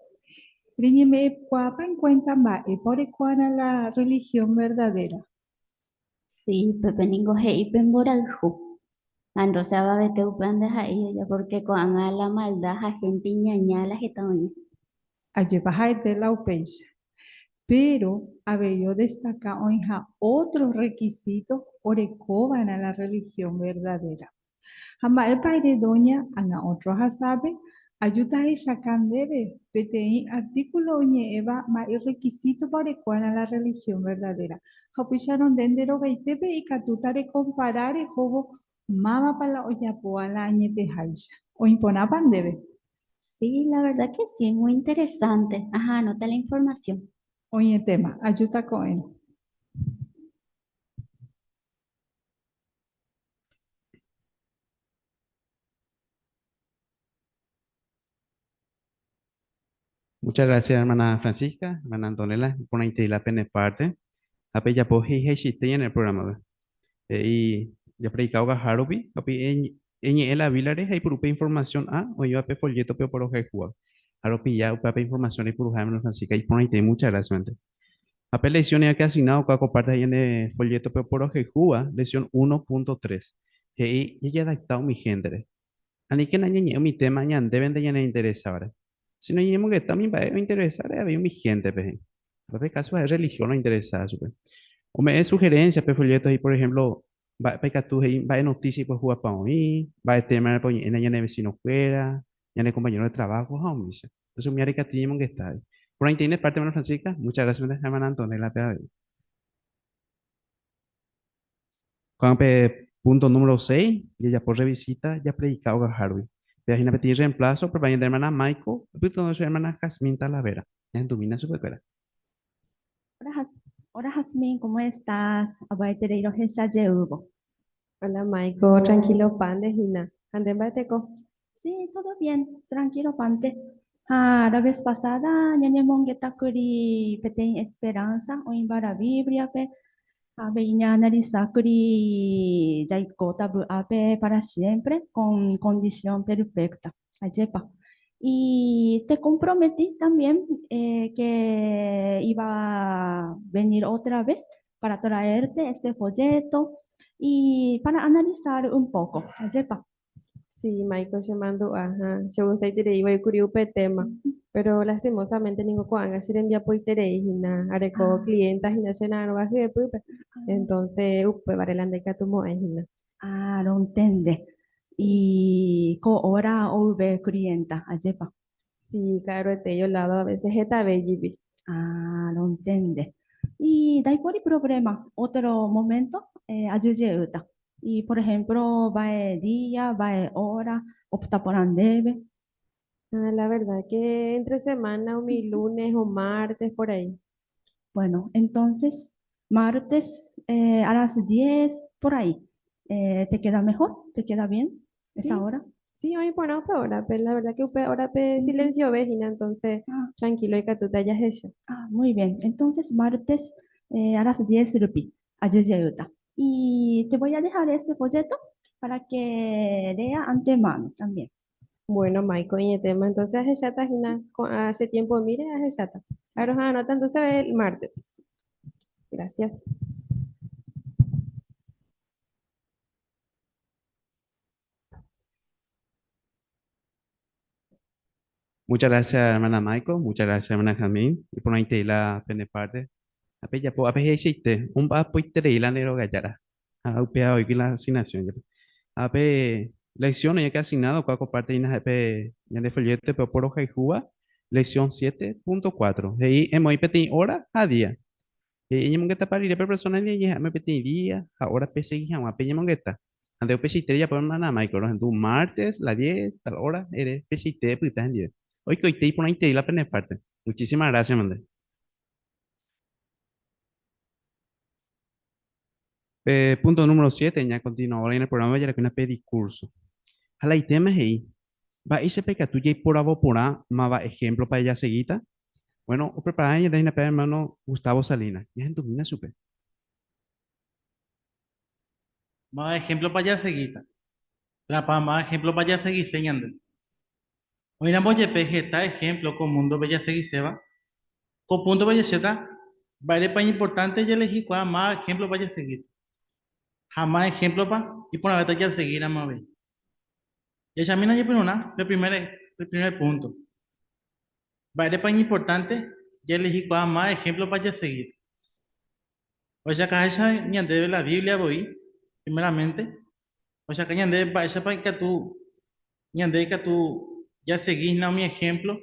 [SPEAKER 16] Reñeme'ẽkuaápa enkuénta mba'épa oreko'arã la rrelihión verdadéra?
[SPEAKER 17] Sí, pépe ningo he'i pe mborayhu. Entonces avavete upéva ndaha'éi oja porque ko'ág̃a la maldad ha gente iñaña la heta oĩ.
[SPEAKER 16] Ajépa ha'ete la upéicha. Péro avei odestaka oĩha ótro rrekisíto orekova'erã la rrelihión verdadéra. Ha mba'épa ere dóña ág̃a ótro ahasápe, ajúta ahechaka ndéve peteĩ artíkulo oñe'ẽva mba'e rrekisítopa orekova'erã la rrelihión verdadéra. Ha upéicharõ nde nde rogaitépe ikatúta rekompara rehóvo mávapa la ojapóva la añeteháicha. Oĩ porãpa ndéve?
[SPEAKER 17] Sí, la verdad que sí, muy interesante. Aha, anota la información.
[SPEAKER 16] Oĩetéma, ajúta ko'ẽrõ.
[SPEAKER 1] Muchas gracias, hermana Francisca, hermana Antonella, iporãitei la pene parte. Ha pejapo he'ihaichaite ñane programa-pe. He'i japredika ogaha rupi, ha upéi eñe'ẽ la Biblia-re ha ipuru pe información A oĩva pe folleto-pe oporohayhúvape. Ha ropilla upéva pe información reipuruha, hermana Francisca, iporãitei, muchas gracias, mente. Ha pe lección oĩva ke asignado kua ko parte he'i ñane folleto-pe oporohayhúva, lección 1.3. He'i jajadapta umi héntere. Aníkena ñañe'ẽ umi téma ñandévente ñaneinteresávare, síno ñañemongeta umi mba'e ointeresáre avei umi héntepe, he'i. Ha pe káso ha'e rrelihión ointeresáva chupe. Ome'ẽ suherénsia pe folléto he'i, por ehémplo, mba'épa ikatu he'i, mba'e notísia ipyahúvapa oĩ, mba'e témarepa oñe'ẽne ñane vesinokuéra, ñane kompañéro de traváho ha umícha. Entonces umi ára ikatu ñañemongeta avei. Porãite ne párte, hermana Francisca. Muchas gracias, hermana Antonella-pe avei. Ko'ág̃a pe punto número 6, jajapo revisita japredika ogahárupi. Péva hína peteĩ reemplazo prepara ñande hermana Maiko, oipytyvõ chupe hermana Jazmín Talavera. Ñahendumína chupekuéra.
[SPEAKER 10] Hola Jazmín, ¿cómo estás? Avy'aiterei rohecha jeývo.
[SPEAKER 5] Hola Maiko, tranquilo-pa nde hína. Ha nde mba'eteko?
[SPEAKER 10] Sí, todo bien, tranquilo-pante. Ha la vez pasada ñañemongeta kuri peteĩ esperanza oĩva la Biblia-pe, ha avei ñaanalisa kuri jaikóta vy'ápe para siempre con condición perfecta. Ajépa. Y te comprometí también que iba a venir otra vez para traerte este folleto y para analizar un poco. Ajépa.
[SPEAKER 5] Sí, Michael chemandu'a, ha chegustaiterei voi kuri upe tema, pero lastimosamente ningo ko'ág̃a che rembiapoiterei hína, areko clienta hína che ra'arõva hyepýpe, entonces upévare la ndaikatumo'ãi hína.
[SPEAKER 10] Ah, rontende. Y ko hora ouve clienta, ajépa.
[SPEAKER 5] Sí, ka'aruete yo lado a veces hetave jepi.
[SPEAKER 10] Ah, rontende. Y ndaipóri problema, otro momento eh, aju jeýta. Y por ejemplo, mba'e día, mba'e hora opyta porã ndéve.
[SPEAKER 5] Ah, la verdad que entre semana umi lunes o martes por ahí.
[SPEAKER 10] Bueno, entonces, martes eh, a las 10 por ahí. Eh, ¿te queda mejor? ¿Te queda bien esa
[SPEAKER 5] Sí,
[SPEAKER 10] hora?
[SPEAKER 5] sí, oĩ porã upe hórape, la verdad que upe hórape silenciove hína, entonces tranquilo ikatúta jahecha.
[SPEAKER 10] Ah, muy bien. Entonces, martes eh, a las 10 rupi, aju jeýta. Y te voy a dejar este folleto para que lea antemano también.
[SPEAKER 5] Bueno, Maiko, iñetéma, entonces ahecháta hína, ko'ã che tiempomíre ahecháta. Aroha'arõta entonces el martes. Gracias.
[SPEAKER 1] Muchas gracias, hermana Maiko. Muchas gracias, hermana Jazmín. Iporãitei la pene parte. Ha pejapo, ha peheichaite, omba'apoiterei la nde rogajára. Ha upéva oike la asignación jepe. Ha pe lección oĩva que asignado kua ko parte hína ha'e pe ñande folleto-pe oporohayhúva, lección 7.4. He'i emoĩ peteĩ hora ha día. He'i eñemongetapa rire pe persona ndive eñeha'ãme peteĩ día ha hora pesegi hag̃ua peñemongeta. Ha nde upeichaite rejapo hermana Michael, rohendu martes, la diez, tal hora, ere peichaite epyta hendive. Oikoite iporãiterei la pene parte. Muchísimas gracias mante. Pe punto número siete, ñakontinuávo ñane programa jarekóna pe discurso. Ha la itéma he'i, Mba'éichapa ikatu jaiporavo porã máva ehémplopa jasegíta? Bueno, oprepara ñande hína pe ermáno Gustavo Salinas. Ñahendumína chupe.
[SPEAKER 7] Máva ehémplopa jasegíta? Térãpa máva ehémplopa jasegise ñande? Oĩramo jepe heta ehémplo ko múndope jasegiséva, ko púntope jachéta mba'érepa iñimportánte jalehikuaa máva ehémplopa jasegíta. Ha ma ejemplo-pa iporãvéta jasegíramo avei. Jahechamína ñepyrũrã pe primer, pe primer punto. Mba'érepa iñimportánte jaelehikuaa ma ejemplo-pa jasegíta? Ohechakaháicha ñandéve la Biblia voi, primeramente, ohechaka ñandéve mba'éichapa ikatu ñande ikatu jasegi hína umi ejemplo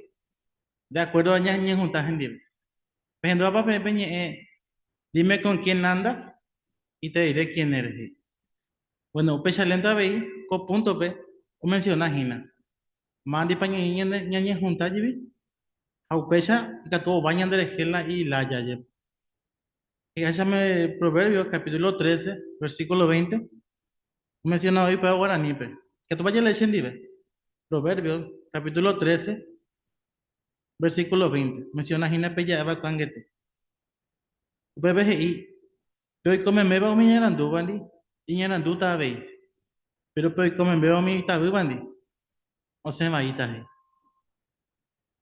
[SPEAKER 7] de acuerdo a ñañehunta hendive. Pehendúvapa peẽ pe ñe'ẽ Dime con quién andas y te diré quién eres he'i. Bueno, upéicha lénto avei ko púntope omenciona hína. Mándipa ñañehunta jepi ha upéicha ikatu ova ñanderehe la ilája jepe. He'iháichame Proverbios capítulo 13, versículo 20, omenciona voi upéva guaranípe. Ikatúpa jalee chendive? Proverbios capítulo 13, versículo 20, menciona hína pe ja'e va'ekue angete. Upépe he'i, Pe oiko meméva umi iñarandúvandi, iñarandúta avei, péro pe oiko meméva umi itavývandi, osẽ vaíta he'i.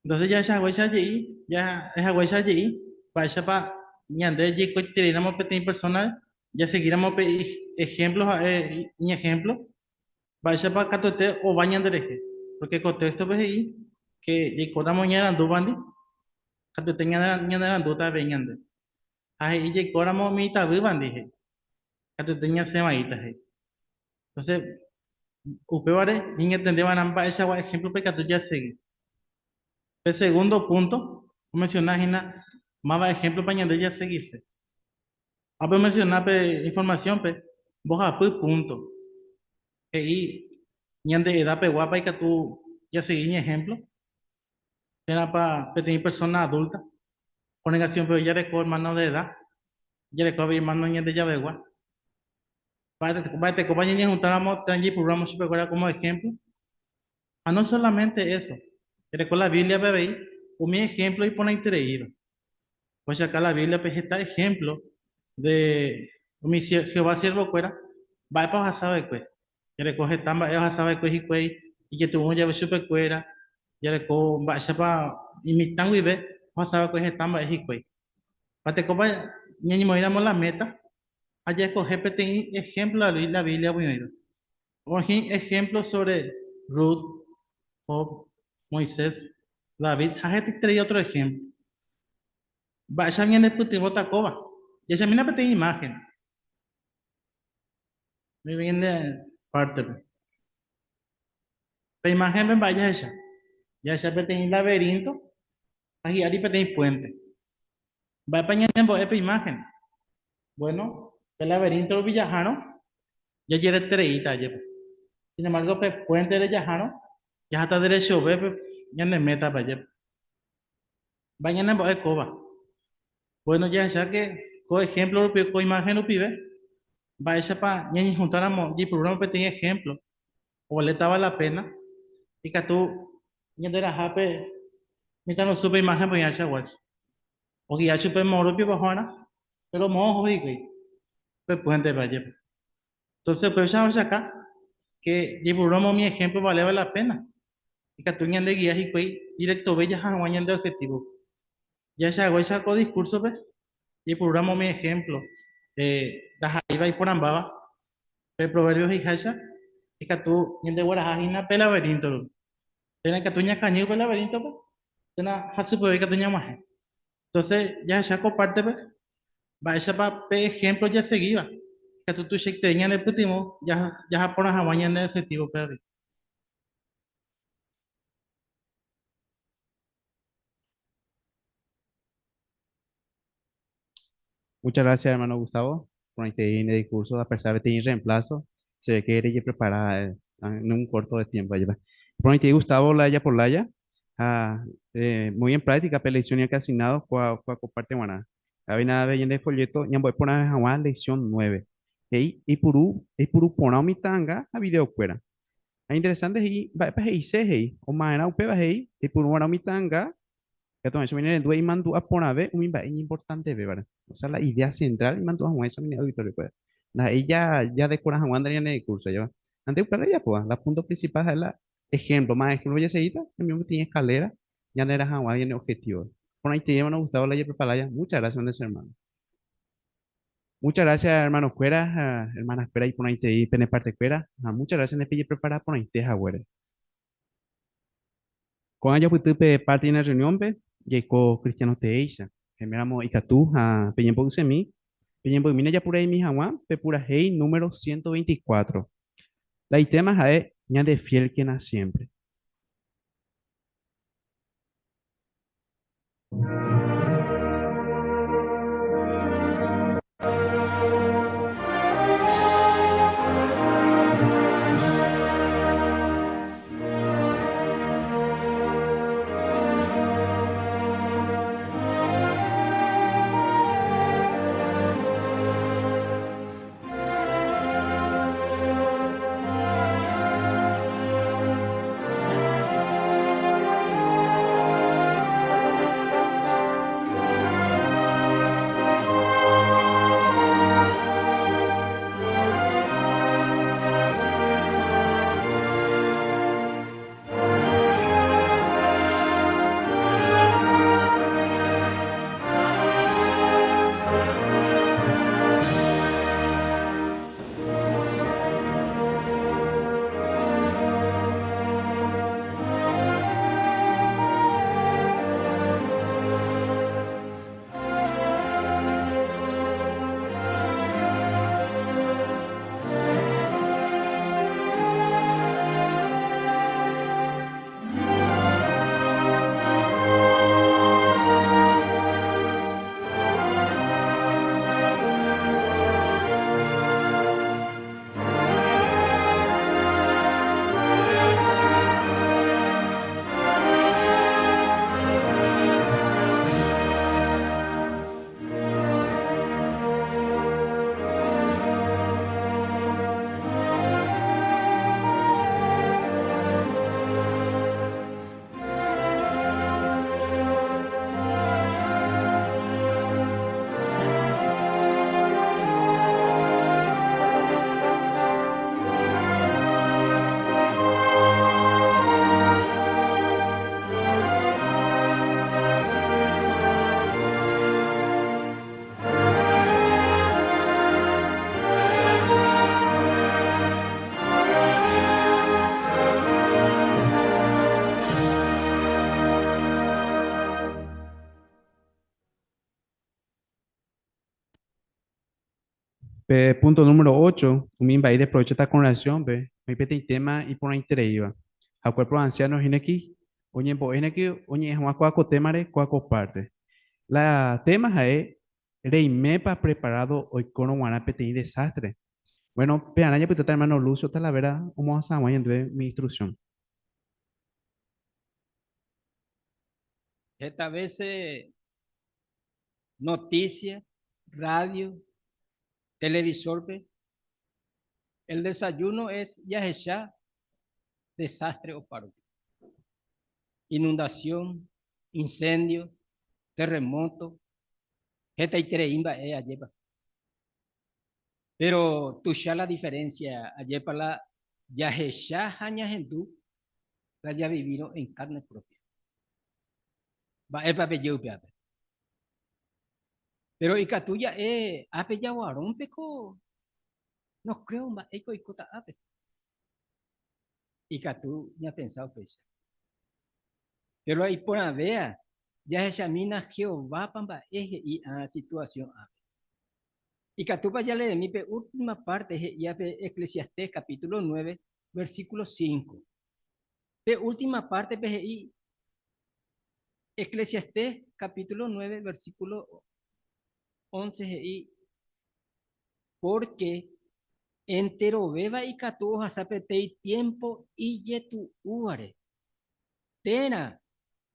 [SPEAKER 7] Entonces jahecha haguéicha je'i, jahecha haguéicha je'i, mba'éichapa ñande jaikoitereíramo peteĩ persónare, jasegíramo pe ejemplo ha'e iñejemplo, mba'éichapa katuete ova ñanderehe. Porque ko téxtope he'i que jaikóramo iñarandúvandi, katuete ñanerandúta avei ñande. Ha he'i jaikóramo umi itavývandi, he'i, katuete ñasẽ vaíta, he'i. Entonces, upévare ñañatende va'erã mba'eichagua ejemplo-pe ikatu jasegi. Pe segundo punto omenciona hína máva ejemplo-pa ñande jasegise. Ápe omenciona pe información-pe mbohapy punto. He'i ñande edad peguápa ikatu jasegi iñejemplo, térãpa peteĩ persona adulta. Congregación-pe oĩ jareko hermano de edad, jareko avei hermano ñande javegua. Mba'etekópa ñañehuntáramo térã jaipurúramo chupekuéra como ejemplo? Ha no solamente eso, jareko la Biblia-pe avei umi ejemplo iporãitereíva. Ohechauka la Biblia-pe heta ejemplo de umi Jehová siervo-kuéra mba'épa ohasa va'ekue. Jareko heta mba'e ohasa va'ekue hikuái ijetu'u jave chupekuéra, jareko mba'éichapa imitã guive ohasa va'ekue heta mba'e hikuái. Mba'etekópa ñañemoĩramo la meta ha jaeskohe peteĩ ejemplo la Biblia-gui oĩva. Oĩ ejemplo sobre Rut, Job, Moisés, David ha hetaiterei otro ejemplo. Mba'éicha ñanepytyvõta kóva? Jahechamína peteĩ imagen. Muy bien de parte-pe. Pe imagen-pe mba'e jahecha? Jahecha peteĩ laberinto ha hi'ári peteĩ puente. Mba'épa ñanembo'e pe imagen? Bueno, pe laberinto rupi jahárõ, jajeretereíta ajépa. Sin embargo, pe puente-re jahárõ, jaháta derechove pe ñane métape ajépa. Mba'e ñanembo'e kóva? Bueno, jahecha que ko ejemplo rupi, ko imagen rupive, mba'éichapa ñañehuntáramo, jaipurúramo peteĩ ejemplo, ovalétava la pena, ikatu ñanderaha pe mitãrusu pe imagen oĩhaichaguáicha. Ogia chupe moõ rupi oho'arã, péro moõ oho hikuái pe puéntepe ajépa. Entonces upéicha ohechauka ke jaipurúramo umi ejemplo ovaléva la pena, ikatu ñandegia hikuái directove jaha hag̃ua ñande objetivo-pe. Jahecha haguéicha ko discurso-pe, jaipurúramo umi ejemplo ndaha'éiva iporãmbáva, pe proverbio he'iháicha, ikatu ñandegueraha hína pe laberinto rupi. Térã ikatu ñakañy pe laberinto-pe, térã hasypeve ikatu ñag̃uahẽ. Entonces, jahecha ko parte-pe mba'éichapa pe ejemplo jasegíva ikatu tuichaiterei ñanepytyvõ jaha porã hag̃ua ñane objetivo-pe avei.
[SPEAKER 1] Muchas gracias, hermano Gustavo, por este discurso, a pesar de tener reemplazo, se ve que eres preparada en un corto de tiempo. Por este Gustavo, laya por laya, ah, muy en práctica, pe lección ya que asignado, cua, cua comparte guaná. Cabe nada de de folleto, ñambo por una lección 9. Hey, ipuru, ipuru porã umi ta'anga ha videokuéra. Ha interesante he'i, mba'épa he'ise he'i, oma'erã upéva he'i, ipurúva'erã umi ta'anga Katu ha'éicha umi nerendu imandu'a porãve umi mba'e iñimportantevévare. O sea, la idea central imandu'a hag̃uáicha umi auditorio-kuéra. Ndaha'éi jadekora hag̃ua nde ñane discurso, jeva. Ante upéva rejapóva, la punto principal ha'e la ejemplo. Más ejemplo jaseguíta, ñamoĩ peteĩ escalera ñanderã hag̃ua ñane objetivo. Porãitevéva nos gustaba la japrepara ya. Muchas gracias, hermano. Muchas gracias, hermanos kuéra, hermanas kuéra iporãitei pene parte kuéra, ha muchas gracias nde pejeprepara porãite haguére. Ko'ã jopyty pe parte ñane reunión-pe, jaiko cristiano teéicha. Heméramo ikatu ha peñembo'ysemi, peñembo'ymína japuraheimi hag̃ua pe purahéi número 124. La itéma ha'e ñande fiélkena siempre. Pe punto número 8, umi mba'e ideprovéchota kongregasiónpe, oĩ peteĩ téma iporãitereíva. Ha cuerpo de ancianos hína ki oñembo'e hína ki oñe'ẽ hag̃ua kóa ko témare kóa ko párte. La téma ha'e Reimépa preparado oikórõ g̃uarã peteĩ desastre? Bueno, pearã japytáta hermano Lucio Talavera omohasa hag̃ua ñandéve umi instrucción.
[SPEAKER 18] Heta vése noticia, radio, televisor-pe, el desayuno es jahecha desastre opárupi. Inundación, incendio, terremoto, hetaiterei mba'e ajépa. Péro tuicha la diferencia ajépa la jahecha ha ñahendu la javivírõ en carne propia. Mba'épa peje upévape? Péro ikatu ja'e ápe jaguarõpeko no creo mba'éiko oikóta ápe. Ikatu ñapensa upéicha. Péro la iporãvéa jahechamína Jehovápa mba'e he'i ã situasión ápe. Ikatúpa jaleemi pe última párte he'íva pe Eclesiastés capítulo 9, versículo 5. Pe última pártepe he'i Eclesiastés capítulo 9, versículo 11 he'i, Pórke enterovéva ikatu ohasa peteĩ tiémpo ijetu'úvare, térã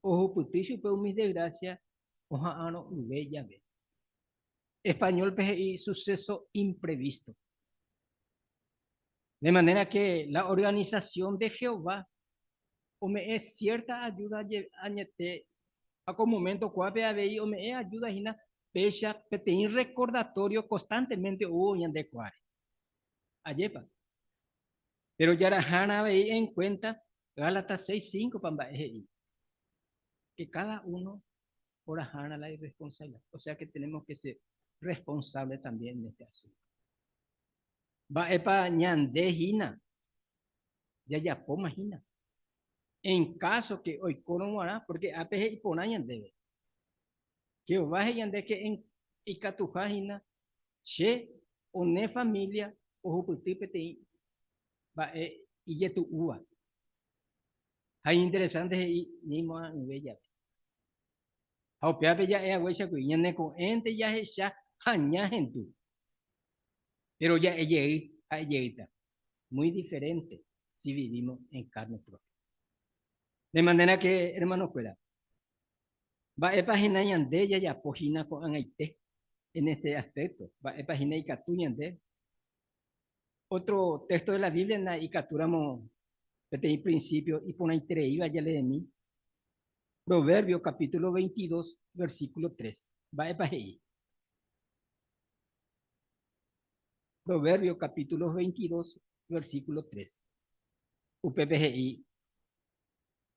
[SPEAKER 18] ohupyty chupe umi desgrásia oha'arõ'ỹve jave. Español-pe he'i suceso imprevisto. De manera que la organización de Jehová ome'ẽ cierta ayuda añete ha ko momento kuápe avei ome'ẽ ayuda hína péicha peteĩ recordatorio constantemente oúvo ñande kuáre. Ajépa? Pero jarahárã avei en cuenta Gálatas 6:5 pa mba'e he'i. Que cada uno orahárã la irresponsabilidad. O sea que tenemos que ser. responsable también en este asunto. Mba'épa ñande hína jajapóma hína? En caso que oikórõ g̃uarã, porque ápe he'i porã ñandéve. Jehová he'i ñande que en ikatuha hína che o ne familia ohupyty peteĩ mba'e ijetu'úva. Ha iñinteresante he'i ñaimo'ã'ỹve jave. Ha upévape ja'e haguéicha kuri, ñane ko'ẽnte jahecha ha ñahendu. Pero ja'e jey ha'e jeýta. Muy diferente si vivimos en carne propia. De manera que, hermano-kuéra, mba'épa hína ñande jajapo hína ko'ag̃aite en este aspecto? Mba'épa hína ikatu ñande? Otro texto de la Biblia na ikatúramo peteĩ principio iporãitereíva jaleemi, Proverbio capítulo 22, versículo 3. Mba'épa he'i? Proverbio capítulo 22, versículo 3. Upépe he'i,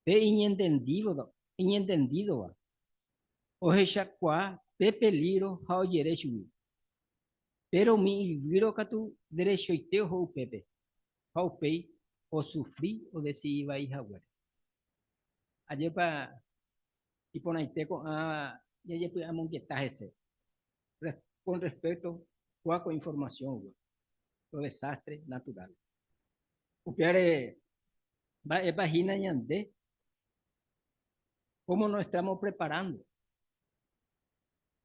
[SPEAKER 18] Pe iñentendídova, iñentendídova ohechakuaa pe peligro ha ojere chugui. Péro umi ivýro katu derechoite oho upépe, ha upéi osufri odesidi vai haguére. Ajépa iporãite ko'ã jajepy'amongeta hese con respecto kua ko información-gui, los desastres naturales. Upévare, mba'épa hína ñande, cómo nos estamos preparando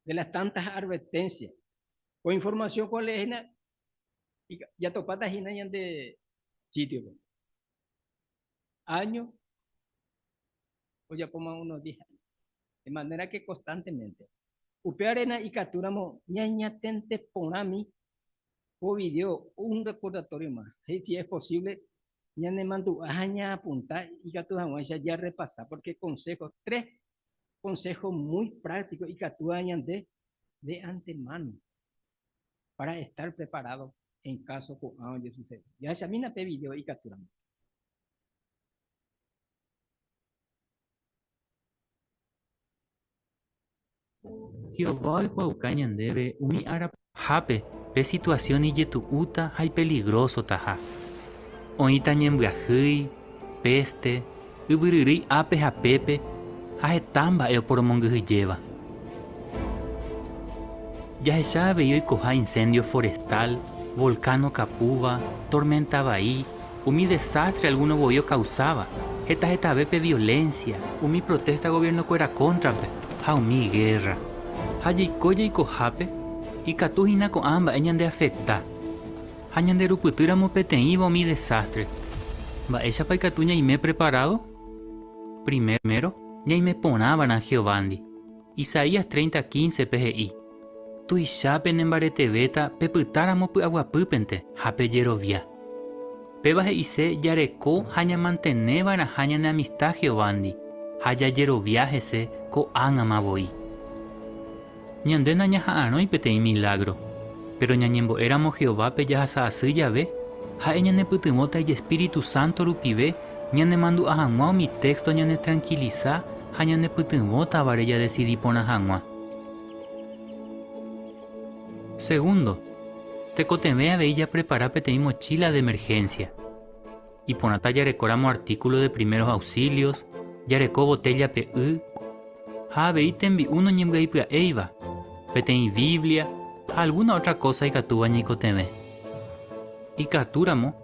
[SPEAKER 18] de las tantas advertencias. Ko información ko hína jatopáta hína ñande sitio-pe. Año ojapóma unos 10 años. De manera que constantemente. Upévarena ikatúramo ñañatente porãmi ko video un recordatorio más. Si es posible, ñanemandu'a ha ñaapunta ikatu hag̃uáicha jarrepasa, porque consejos, tres consejos muy prácticos ikatúva ñande de antemano para estar preparado en caso ko'ã ojesucede. Jahechamína pe video ikatúramo.
[SPEAKER 11] Jehová oikuaauka ñandéve umi ára pahápe pe situasión ijetu'úta ha ipeligrósotaha. Oĩta ñembyahýi, péste, yvyryrýi ápe ha pépe ha heta mba'e oporomongyhyjéva. Jahecha avei oikoha incendio forestal, volcán okapúva, tormenta vai, umi desastre alguno voi okausáva, heta hetave pe violencia, umi protesta gobiernokuéra kóntrape ha umi guerra. Ha jaiko jaikohápe, ikatu hína ko'ã mba'e ñandeafekta ha ñanderupytýramo peteĩva umi desastre. Mba'éichapa ikatu ñaime preparado? Primero, ñaime porã va'erã Jehovándi. Isaías 30, 15-pe he'i, Tuicha penembaretevéta pepytáramo py'aguapýpente ha pejerovia. Péva he'ise jareko ha ñamantene va'erãha ñane amista Jehovándi ha jajerovia hese ko'ág̃ama voi. Ñande nañaha'arõi peteĩ milágro, péro ñañembo'éramo Jehovápe jahasa asy jave, ha'e ñanepytyvõta ijespíritu sánto rupive ñanemandu'a hag̃ua umi téxto ñanetrankilisa ha ñanepytyvõtavare jadesidi porã hag̃ua. Segundo, tekotevẽ avei japrepara peteĩ mochíla de emerhénsia. Iporãta jarekóramo artíkulo de primeros auxilios, jareko botéllape y, ha avei tembi'u noñembyaipya'éiva, peteĩ Biblia ha algúna ótra kósa ikatúva ñaikotevẽ. Ikatúramo,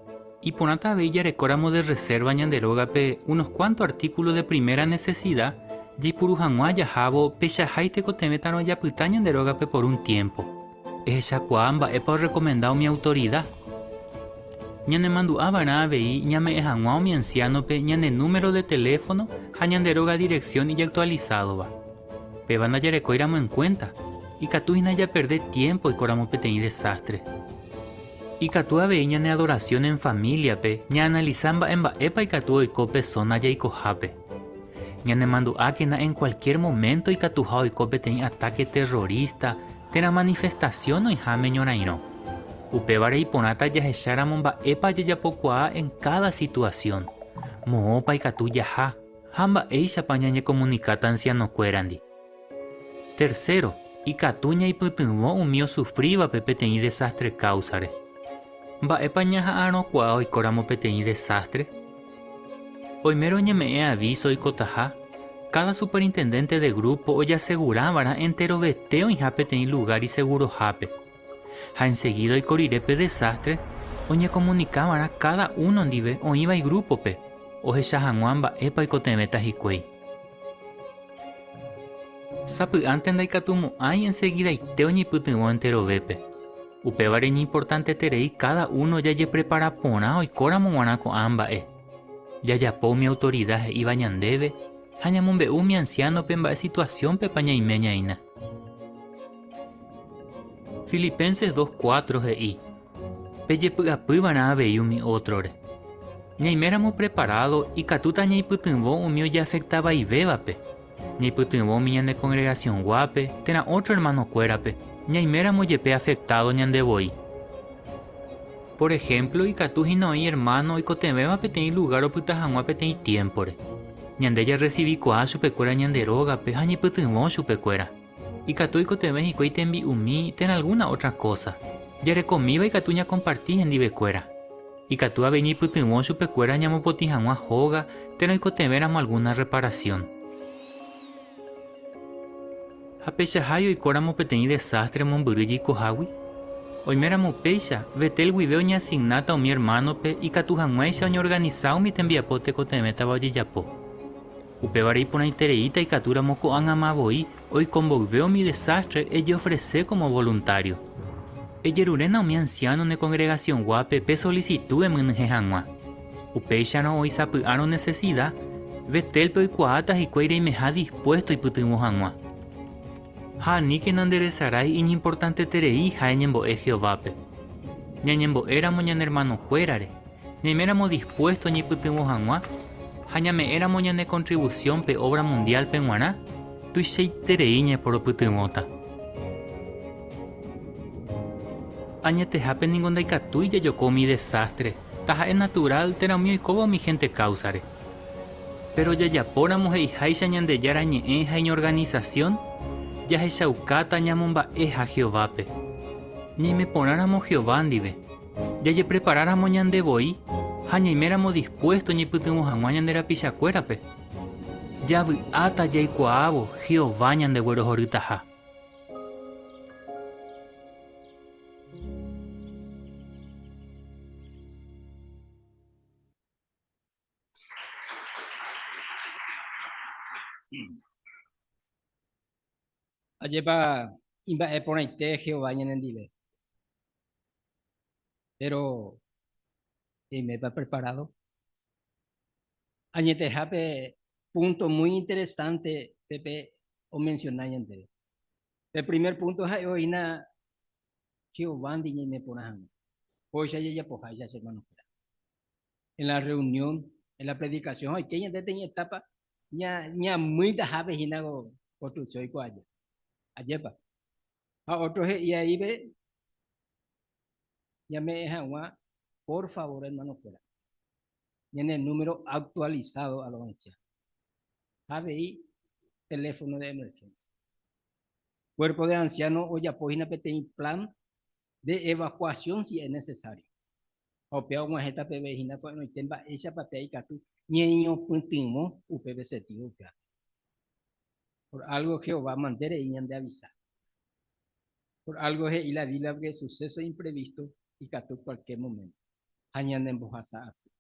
[SPEAKER 11] iporãta avei jarekóramo de rresérva ñande rógape unos kuánto artíkulo de primera nesesida jaipuru hag̃ua jahávo peichahái tekotevẽtarõ japyta ñande rógape por un tiémpo. Ehechakuaa mba'épa orrekomenda umi autorida. Ñanemandu'a va'erã avei ñame'ẽ hag̃ua umi ansiánope ñane número de teléfono ha ñande róga direksión ijaktualisádova. Péva ndajarekóiramo enkuénta, ikatu hína japerde tiémpo oikóramo peteĩ desástre. Ikatu avei ñane adorasión en famíliape ñaanalisa mba'e mba'épa ikatu oiko pe sóna jaikohápe. Ñanemandu'ákena en kualkiér moménto ikatuha oiko peteĩ atáke terrorísta térã manifestasión oĩháme ñorairõ. Upévare iporãta jahecháramo mba'épa jajapokuaa en káda situasión, moõpa ikatu jaha ha mba'éichapa ñañekomunikáta ansianokuérandi. Tercero, Ikatu ñaipytyvõ umi osufrívape peteĩ desástre káusare. Mba'épa ñaha'arõkuaa oikóramo peteĩ desástre? Oimérõ oñeme'ẽ avíso oikotaha, káda superintendénte de grúpo ojasegura va'erã enterovete oĩha peteĩ lugár isegurohápe. Ha ensegída oiko rire pe desástre, oñekomunika va'erã káda uno ndive oĩva igrúpope, ohecha hag̃ua mba'épa oikotevẽta hikuái. Sapy'ánte ndaikatumo'ãi ensegidaite oñeipytyvõ enterovépe. Upévare iñimportanteterei káda uno jajeprepara porã oikóramo g̃uarã ko'ã mba'e. Jajapo umi autorida he'íva ñandéve ha ñamombe'u umi ansiánope mba'e situasiónpepa ñaime ñaína. Filipenses 2:4 he'i, Pejepy'apyva'erã avei umi ótrore. Ñaiméramo preparádo ikatúta ñaipytyvõ umi ojeafekta vaivévape, ñaipytyvõ umi ñane kongregasionguápe térã ótro ermanokuérape, ñaiméramo jepe afektádo ñande voi. Por ehémplo, ikatu hína oĩ ermáno oikotevẽva peteĩ lugár opyta hag̃ua peteĩ tiémpore. Ñande jarresivikuaa chupekuéra ñande rógape ha ñaipytyvõ chupekuéra. Ikatu oikotevẽ hikuái tembi'umi térã algúna ótra kósa. Jarekomíva ikatu ñakomparti hendivekuéra. Ikatu avei ñaipytyvõ chupekuéra ñamopotĩ hag̃ua hóga térã oikotevẽramo algúna rreparasión. Ha peichahái oikóramo peteĩ desástre mombyry jaikohágui? Oiméramo upéicha, Betel guive oñeasignáta umi ermánope ikatu hag̃uáicha oñeorganisa umi tembiapo tekotevẽtava ojejapo. Upévare iporãitereíta ikatúramo ko'ág̃ama voi oiko mboyve umi desástre ejeofrese kómo voluntário. Ejeruréna umi ansiáno ne kongregasionguápe pe solisitu emyenyhẽ hag̃ua. Upéicharõ oĩ sapy'árõ nesesida, Betélpe oikuaáta hikuái reimeha dispuésto oipytyvõ hag̃ua. Ha aníkena nderesarái iñimportantetereiha eñembo'e Jehovápe. Ñañembo'éramo ñane ermanokuérare, Ñaiméramo dispuésto ñaipytyvõ hag̃ua ha ñame'ẽramo ñane kontrivusión pe óvra mundiálpe g̃uarã, tuichaiterei ñaporopytyvõta. Añetehápe ningo ndaikatúi jajoko umi desástre, taha'e naturál térã umi oikóva umi hénte káusare. Péro jajapóramo he'iháicha Ñandejára Ñe'ẽ ha iñorganisasión, jahechaukáta ñamomba'eha Jehovápe. Ñaime porãramo Jehová ndive, Jajepreparáramo ñande voi ha ñaiméramo dispuésto ñaipytyvõ hag̃ua ñande rapichakuérape, javy'áta jaikuaávo Jehová ñandeguerohorytaha.
[SPEAKER 18] Ajépa imba'e porãite Jehová ñanendive. Péro ñaimépa preparado? Añetehápe punto muy interesante pépe omenciona ñandéve. Pe primer punto ha'e oĩna Jehovándi ñaime porã hag̃ua. Kóicha jajapoháicha che hermanokuéra. En la reunión, en la predicación, oike ñande peteĩ etapa ñamýitahápe hína ko construcción oiko aja. Ajépa. Ha otro he'i aípe ñame'ẽ hag̃ua por favor hermanokuéra ñane número actualizado a los ancianos. Ha avei teléfono de emergencia. Cuerpo de ancianos ojapo hína peteĩ plan de evacuación si es necesario. Ha upéva og̃uahẽta peve hína ko'ẽrõite mba'éichapa pe ikatu ñeñopytyvõ upe sentido upévape. Por algo Jehová mante rei ñandeavisa. Por algo he'i la Biblia que suceso imprevisto ikatu cualquier momento ha ñanembohasa asy.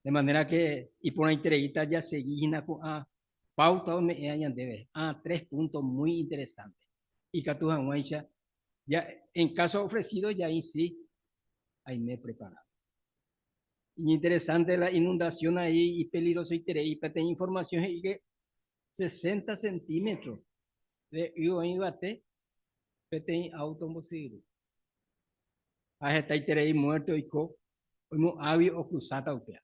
[SPEAKER 18] De manera que iporãitereíta jasegi hína ko'ã pauta ome'ẽva ñandéve. Ah, tres puntos muy interesantes. Ikatu hag̃uáicha Ya, en caso ofrecido, ya ahí sí, aime preparado. Iñinteresante la inundación ahí y peligrosoiterei. Peteĩ información he'i que 60 centímetros de y oĩ yvate peteĩ auto ombosyryru. Ha hetaiterei muerte oiko oimo'ãgui okrusáta upéva.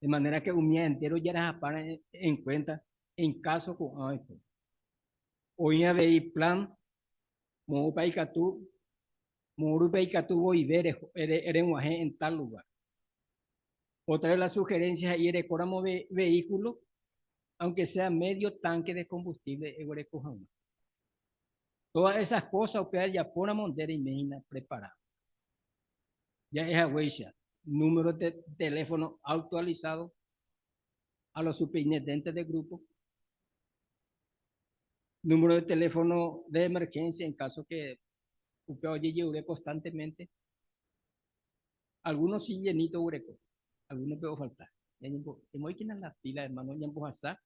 [SPEAKER 18] De manera que umía entero jarahapára en cuenta en caso ko'ã oiko. Oĩ avei plan moõpa ikatu, moõrupa ikatu voive reg̃uahẽ en tal lugar. Otra de las sugerencias he'i erekóramo vehículo, aunque sea medio tanque de combustible eguereko hag̃ua. Todas esas cosas upéva ejapóramo nde reime hína preparado. Ja'e haguéicha, número de teléfono actualizado a los superintendentes de grupo, número de teléfono de emergencia en caso que upéva ojejeure constantemente. Algunos sí llenito oguereko, algunos pe ofalta. Ñañembo'ékena la pila, hermano, ñambohasa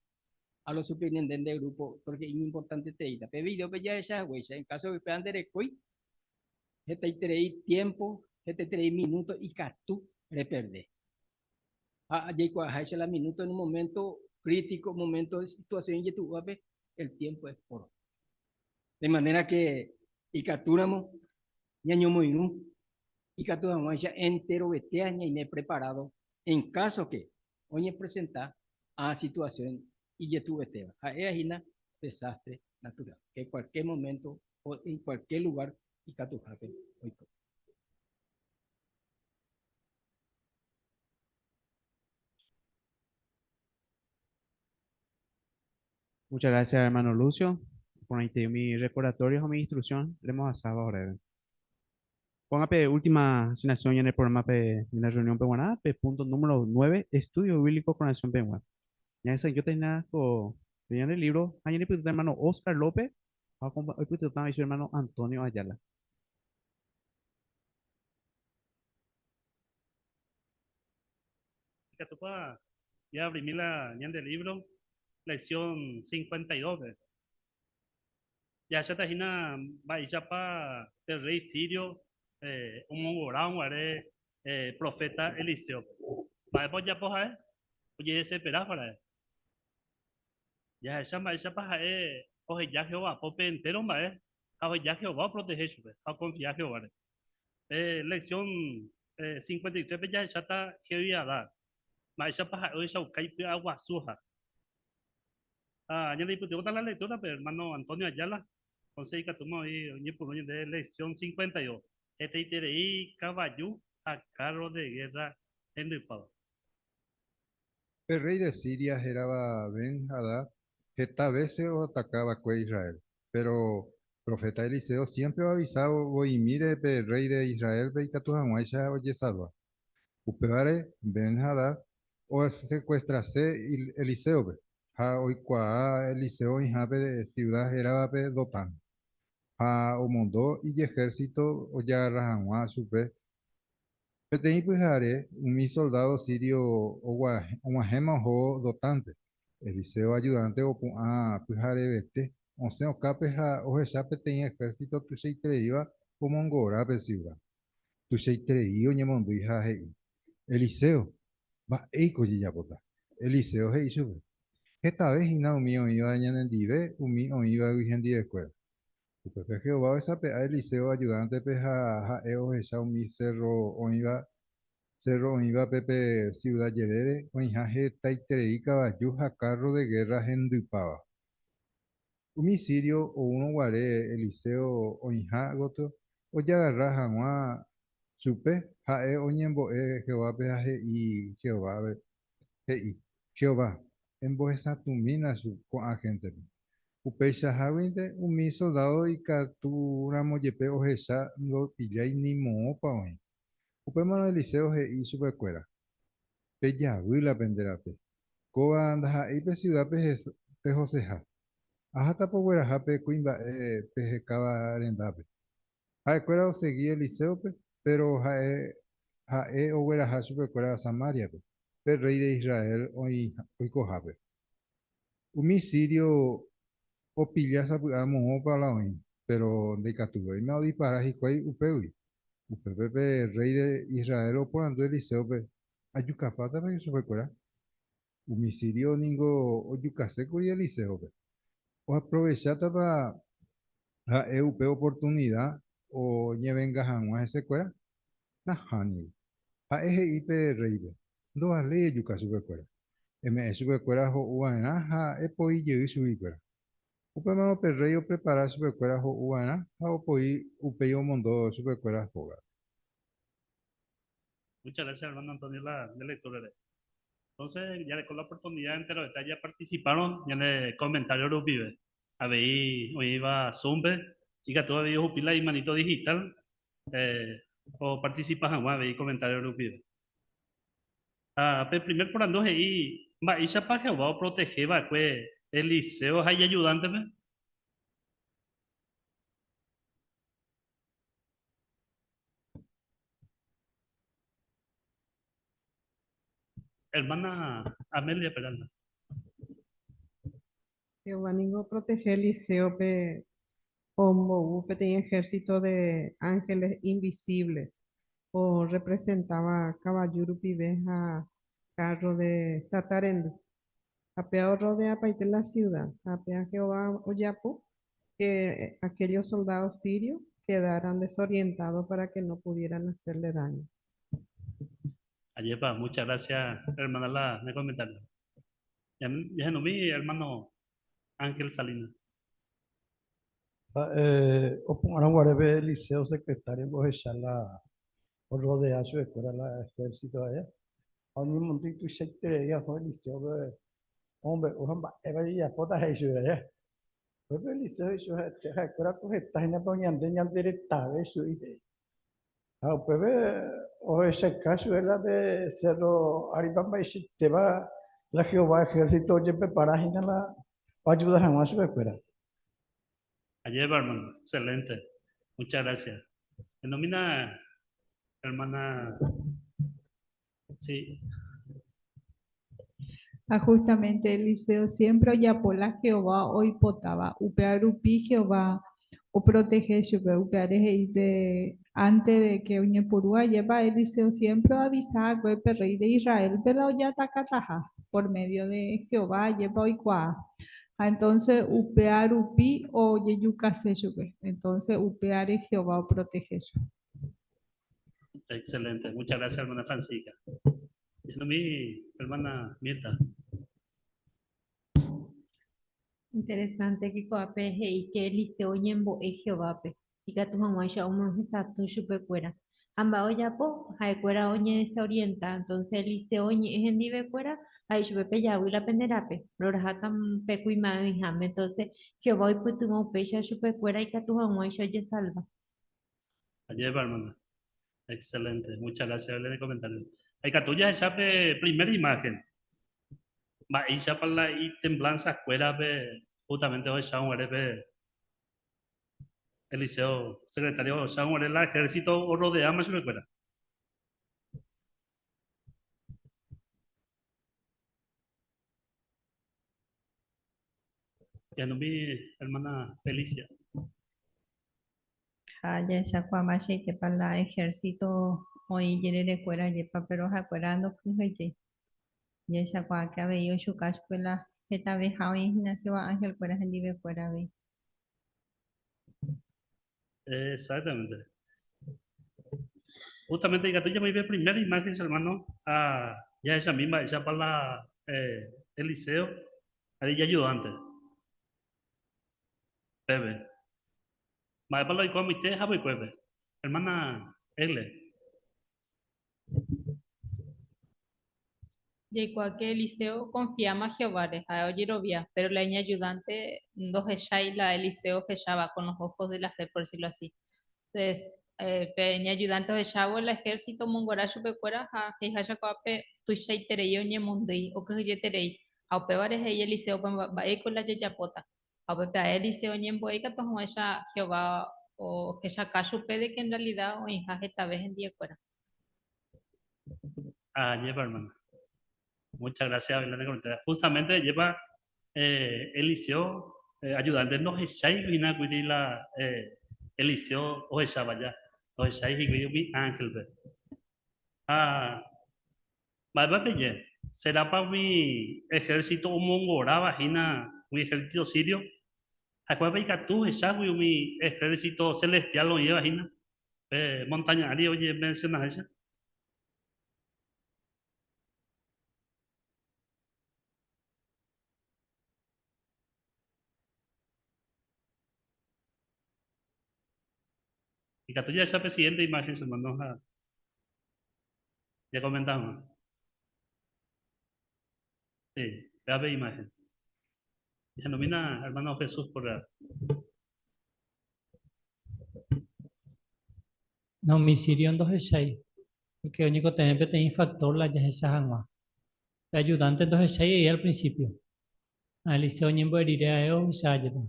[SPEAKER 18] a los superintendentes de grupo porque iñimportanteteíta. Pe video-pe jahecha haguéicha, en caso de upéva nderekói, hetaiterei tiempo, hetaiterei minuto ikatu reperde. Ha jaikuaaháicha la minuto en un momento crítico, momento de situación ijetu'úvape, el tiempo es oro. De manera que ikatúramo ñañomoirũ ikatu hag̃uáicha enterovetea ñaime preparado en caso que oñepresenta a situación ijetu'uetéva. Ha'éva hína desastre natural, que cualquier momento o en cualquier lugar ikatuhápe oiko.
[SPEAKER 1] Muchas gracias, hermano Lucio. Por ahí mi recordatorio o mi instrucción, le hemos asado ahora. Póngame última asignación en el programa en la reunión peguaná, pe punto número 9, estudio bíblico con nación peguaná. Ya esa yo tenía con tenía el libro, ahí en el hermano Oscar López, hoy puedo su hermano Antonio Ayala.
[SPEAKER 19] Ikatúpa jaabrimi la ñande libro, lección 52 pe. Jahecháta hína mba'éichapa pe rréi sírio omongorárõ guare proféta Eliséope. Mba'épa ojapo ha'e? Ojedesesperápa ra'e. Jahecha mba'éichapa ha'e oheja Jehová pópe entéro mba'e ha oheja Jehová oprotehe chupe ha okonfia Jehováre. Pe leksión 53-pe jahecháta Jehoiadá, mba'éichapa ha'e ohechauka ipy'aguasuha. Ha ñandeipytyvõta la lectura-pe, hermano Antonio Ayala, entonces ikatúma oĩ oñepyrũ ñande lección 52, hetaiterei kavaju ha carro de guerra hendypáva.
[SPEAKER 6] Pe rréi de Siria hérava Ben-Hadad heta vése oataka va'ekue Israel. Péro proféta Eliseo siémpre oavisa voimíre pe rréi de Israélpe ikatu hag̃uáicha ojesalva. Upévare Ben-Hadad osekuestrase Eliséope ha oikuaa Eliseo oĩha pe siuda héravape Dotán. Ha omondo ijehérsito ojagarra hag̃ua chupe Peteĩ pyhare, umi soldádo sírio og̃uahẽma ohóvo Dotánpe. Eliseo ajudánte opu'ã pyharevete, osẽ okápe ha ohecha peteĩ ehérsito tuichaitereíva omongora pe siuda. Tuichaiterei oñemondýi ha he'i, Eliseo, mba'éiko ojejapóta? Eliseo he'i chupe, Hetave hína umi oĩva ñanendive umi oĩvagui hendivekuéra. Upépe Jehová ohesape'a Eliseo ajudántepe ha ha'e ohecha umi sérro oĩva sérro oĩvape pe siuda jerére oĩha hetaiterei kavaju ha kárro de gérra hendypáva. Umi sírio oúrõ guare Eliseo oĩha gotyo ojagarra hag̃ua chupe, ha'e oñembo'e Jehovápe ha he'i Jehovápe, he'i, Jehová, embohesatũmína ko'ã héntepe. Upeichaháguinte umi soldádo ikatúramo jepe ohecha ndopillái ni moõpa oĩ. Upémarõ Eliseo he'i chupekuéra, Pejavy la pende rape. Kóva ndaha'éi pe siuda pehoseha. Aháta pogueraha pe kuimba'e pehekáva rendápe. Ha'ekuéra osegi Eliséope, péro ha'e ha'e ogueraha chupekuéra Samáriape, pe rréi de Israel oikohápe. Umi sírio opilla sapy'a moõpa la oĩ, péro ndaikatuvéima odipara hikuái upégui. Upépe pe rréi de Israel oporandu Eliséope, Ajukapátapa chupekuéra? Umi sírio ningo ojukase kuri Eliséope. Oaprovechátapa ha'e upe oportunida oñevenga hag̃ua hesekuéra? Nahániri. Ha'e he'i pe rréipe, Ndovaléi ejuka chupekuéra. Eme'ẽ chupekuéra ho'u va'erã ha epoi jey chuguikuéra. Upémarõ pe rréi oprepara chupekuéra ho'u va'erã ha opoi upéi omondo chupekuéra hógape.
[SPEAKER 19] Muchas gracias, hermano Antonio, la de lectura. Entonces, ya con la oportunidad entero de ya participaron en el comentario rupive. Avei oĩva Zoom-pe. Ikatu avei ohupi la imanito digital oparticipa hag̃ua avei comentario rupive. Ha pe primer porandu he'i, Mba'éichapa Jehová oprotehe va'ekue Eliseo ha ijajudántepe? Hermana Amelia Peralta.
[SPEAKER 12] Jehová ningo oprotehe Eliséope ombou peteĩ ehérsito de ángeles invisibles orrepresentáva kavaju rupive ha kárro de tata rendy. Ha péva orrodeapaite la siuda, ha péva Jehová ojapo que aquellos soldados sirios quedaran desorientados para que no pudieran hacerle daño.
[SPEAKER 19] Ajépa, muchas gracias hermana la ne comentario. Ñahenómi hermano Ángel Salinas.
[SPEAKER 15] Ha'e opu'ãrõ guare pe Eliseo secretario ohecha la orrodea chupekuéra la ejército aja. Ha oñemondy tuichaiterei aho Eliseo-pe omombe'u ha mba'épa jajapóta he'i chupe aja. Upépe Eliseo he'i chupe ha'ete ha'ekuéra ko heta hína pe oñande ñande retave chugui he'i. Ha upépe ohechauka chupe la pe sérro áripa mba'eichaitéva la Jehová ehérsito ojeprepara hína la oajuda hag̃ua chupekuéra.
[SPEAKER 19] Ajépa hermano, excelente. Muchas gracias. Denomina hermana. Sí.
[SPEAKER 16] Ha justamente Eliseo siempre ojapo la Jehová oipotáva. Upéva rupi Jehová oprotehe chupe. Upévare he'i pe antes de que oñepyrũ ajépa Eliseo siempre oavisa va'ekue pe rey de Israélpe la ojeatakataha por medio de Jehová ajépa oikuaa. Ha entonces upéva rupi ojejukase chupe. Entonces upévare Jehová oprotehe chupe.
[SPEAKER 19] Excelente, muchas gracias hermana Francisca. Mi hermana Mirta.
[SPEAKER 9] Interesante que ko'ápe he'i que Eliseo oñembo'e Jehovápe ikatu hag̃uáicha omohesatũ chupekuéra. Ha mba'e ojapo? Ha'ekuéra oñedesorienta. Entonces Eliseo oñe'ẽ hendivekuéra ha he'i chupe, Pejavy la pende rape, roraháta pe kuimba'e oĩháme. Entonces Jehová oipytyvõ upéicha chupekuéra ikatu hag̃uáicha ojesalva.
[SPEAKER 19] Ajépa, hermana. Excelente. Muchas gracias, Belén, de comentario. Ikatu jahecha pe primera imagen. Mba'éichapa la itemblanza-kuérape justamente ohechávo guare pe Eliseo secretario ohechávo guare la ejército orrodeáma chupekuéra. Ñanumi hermana Felicia.
[SPEAKER 9] Ha jahechakuaáma cheitépa la ejército oĩ jererekuéra jepa, pero ha'ekuéra ndokyhyjéi. Jahechakuaáke avei ochuka chupe la hetaveha oĩ hína Jehová ángelkuéra hendivekuéra avei.
[SPEAKER 19] Exactamente. Justamente ikatu jamoĩ pe primera imagen, che hermano, ha jahechami mba'éichapa la Eliseo ha ijayudante. Peve. Mba'épa la oiko amoite ha voikuépe. Hermana Egle.
[SPEAKER 14] Jaikuaa ke Eliseo okonfiáma Jehováre, ha'e ojerovia, péro la iñajudánte ndohechái la Eliseo ohecháva con los ojos de la fe, por decirlo así. Entonces, pe iñajudánte ohechávo el ejército omongora chupekuéra ha he'iháicha ko'ápe tuichaiterei oñemondýi, okyhyjeterei. Ha upévare he'i Eliséope mba'éiko la jajapóta. Ha upépe ae Eliseo oñembo'e ikatu hag̃uáicha Jehová ohechauka chupe de ke en realida oĩha hetave hendiekuéra.
[SPEAKER 19] Ajépa, hermana. Muchas gracias, Belén, de comentario. Justamente, ajépa, eh, Eliseo eh, ayudante ndohechái hína kuri la eh, Eliseo ohecháva ja. Ndohechái hikuái umi ángelpe. Ha mba'épa peje? Serápa umi ejército omongoráva hína umi ejército sirio? Ha'ekuéra ikatu ohechágui umi ejército celestial oĩva hína pe montaña ári oñemensionaháicha. Ikatu jahecha pe siguiente imagen, hermano, ha ya comentamos. Sí, vea pe imagen. Denomina hermano Jesús por real.
[SPEAKER 3] Ha umi sirio ndohechái, pórke oñekotevẽ peteĩ factor la jahecha hag̃ua. Pe ajudánte ndohechái ei al principio. Ha Eliseo oñembo'e rire ae ohecha ajépa.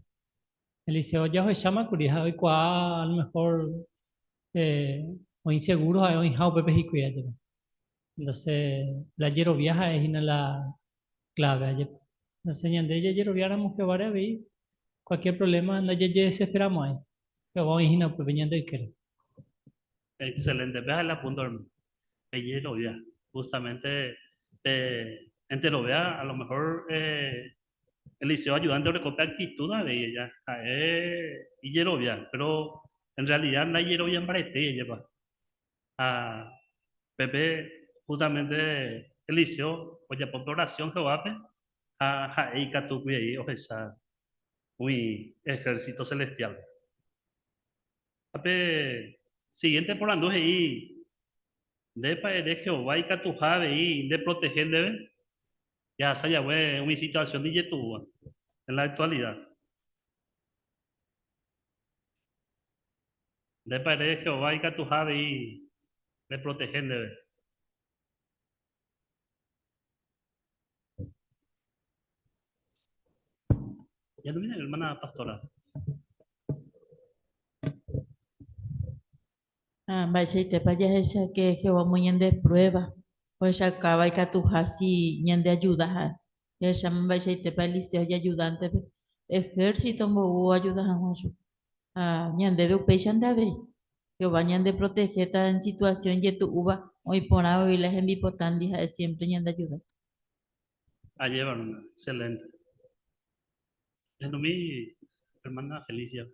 [SPEAKER 3] Eliseo jahecháma kuri ha oikuaa a lo mejor oĩ seguro ha'e oĩha upépe hikuái ajépa. Entonces la jerovia ha'e hína la clave ajépa. Entonces ñande jajeroviáramo Jehováre avei cualquier problema ndajajedesesperamo'ãi. Jehová oĩ hína upépe ñande ykére.
[SPEAKER 19] Excelente, péva la punto hermano. Pe jerovia, justamente pe enterovea a lo mejor Eliseo ayudante oreko pe actitud avei ella, ha'e ijerovia, pero en realidad ndaijerovia mbaretéi ejépa. Ha pépe justamente Eliseo ojapo pe oración Jehovápe ha ha'e ikatúkuri ai ohecha umi ejército celestial. Ha pe siguiente porandu he'i, Ndépa ere Jehová ikatuha avei ndeprotehe ndéve? Jahasa jave umi situación ijetu'úva en la actualidad. Ndépa ere Jehová ikatuha avei ndeprotehe ndéve? Ñandomína, hermana pastora.
[SPEAKER 13] Ha mba'eichaitépa jahecha ke Jehová omoĩ ñande prueba ohechaukáva ikatuha si ñande ajuda ha jahecháma mba'eichaitépa Eliseo ijajudántepe ehérsito ombou oajuda hag̃ua chupe. Ha ñandéve upéichante avei, Jehová ñandeprotehéta en situasión ijetu'úva oĩ porã voi la hembipotándi ha'e siémpre ñandeajudáta.
[SPEAKER 19] Ajéva, hermana, excelente. Ehendumi, hermana Felicia.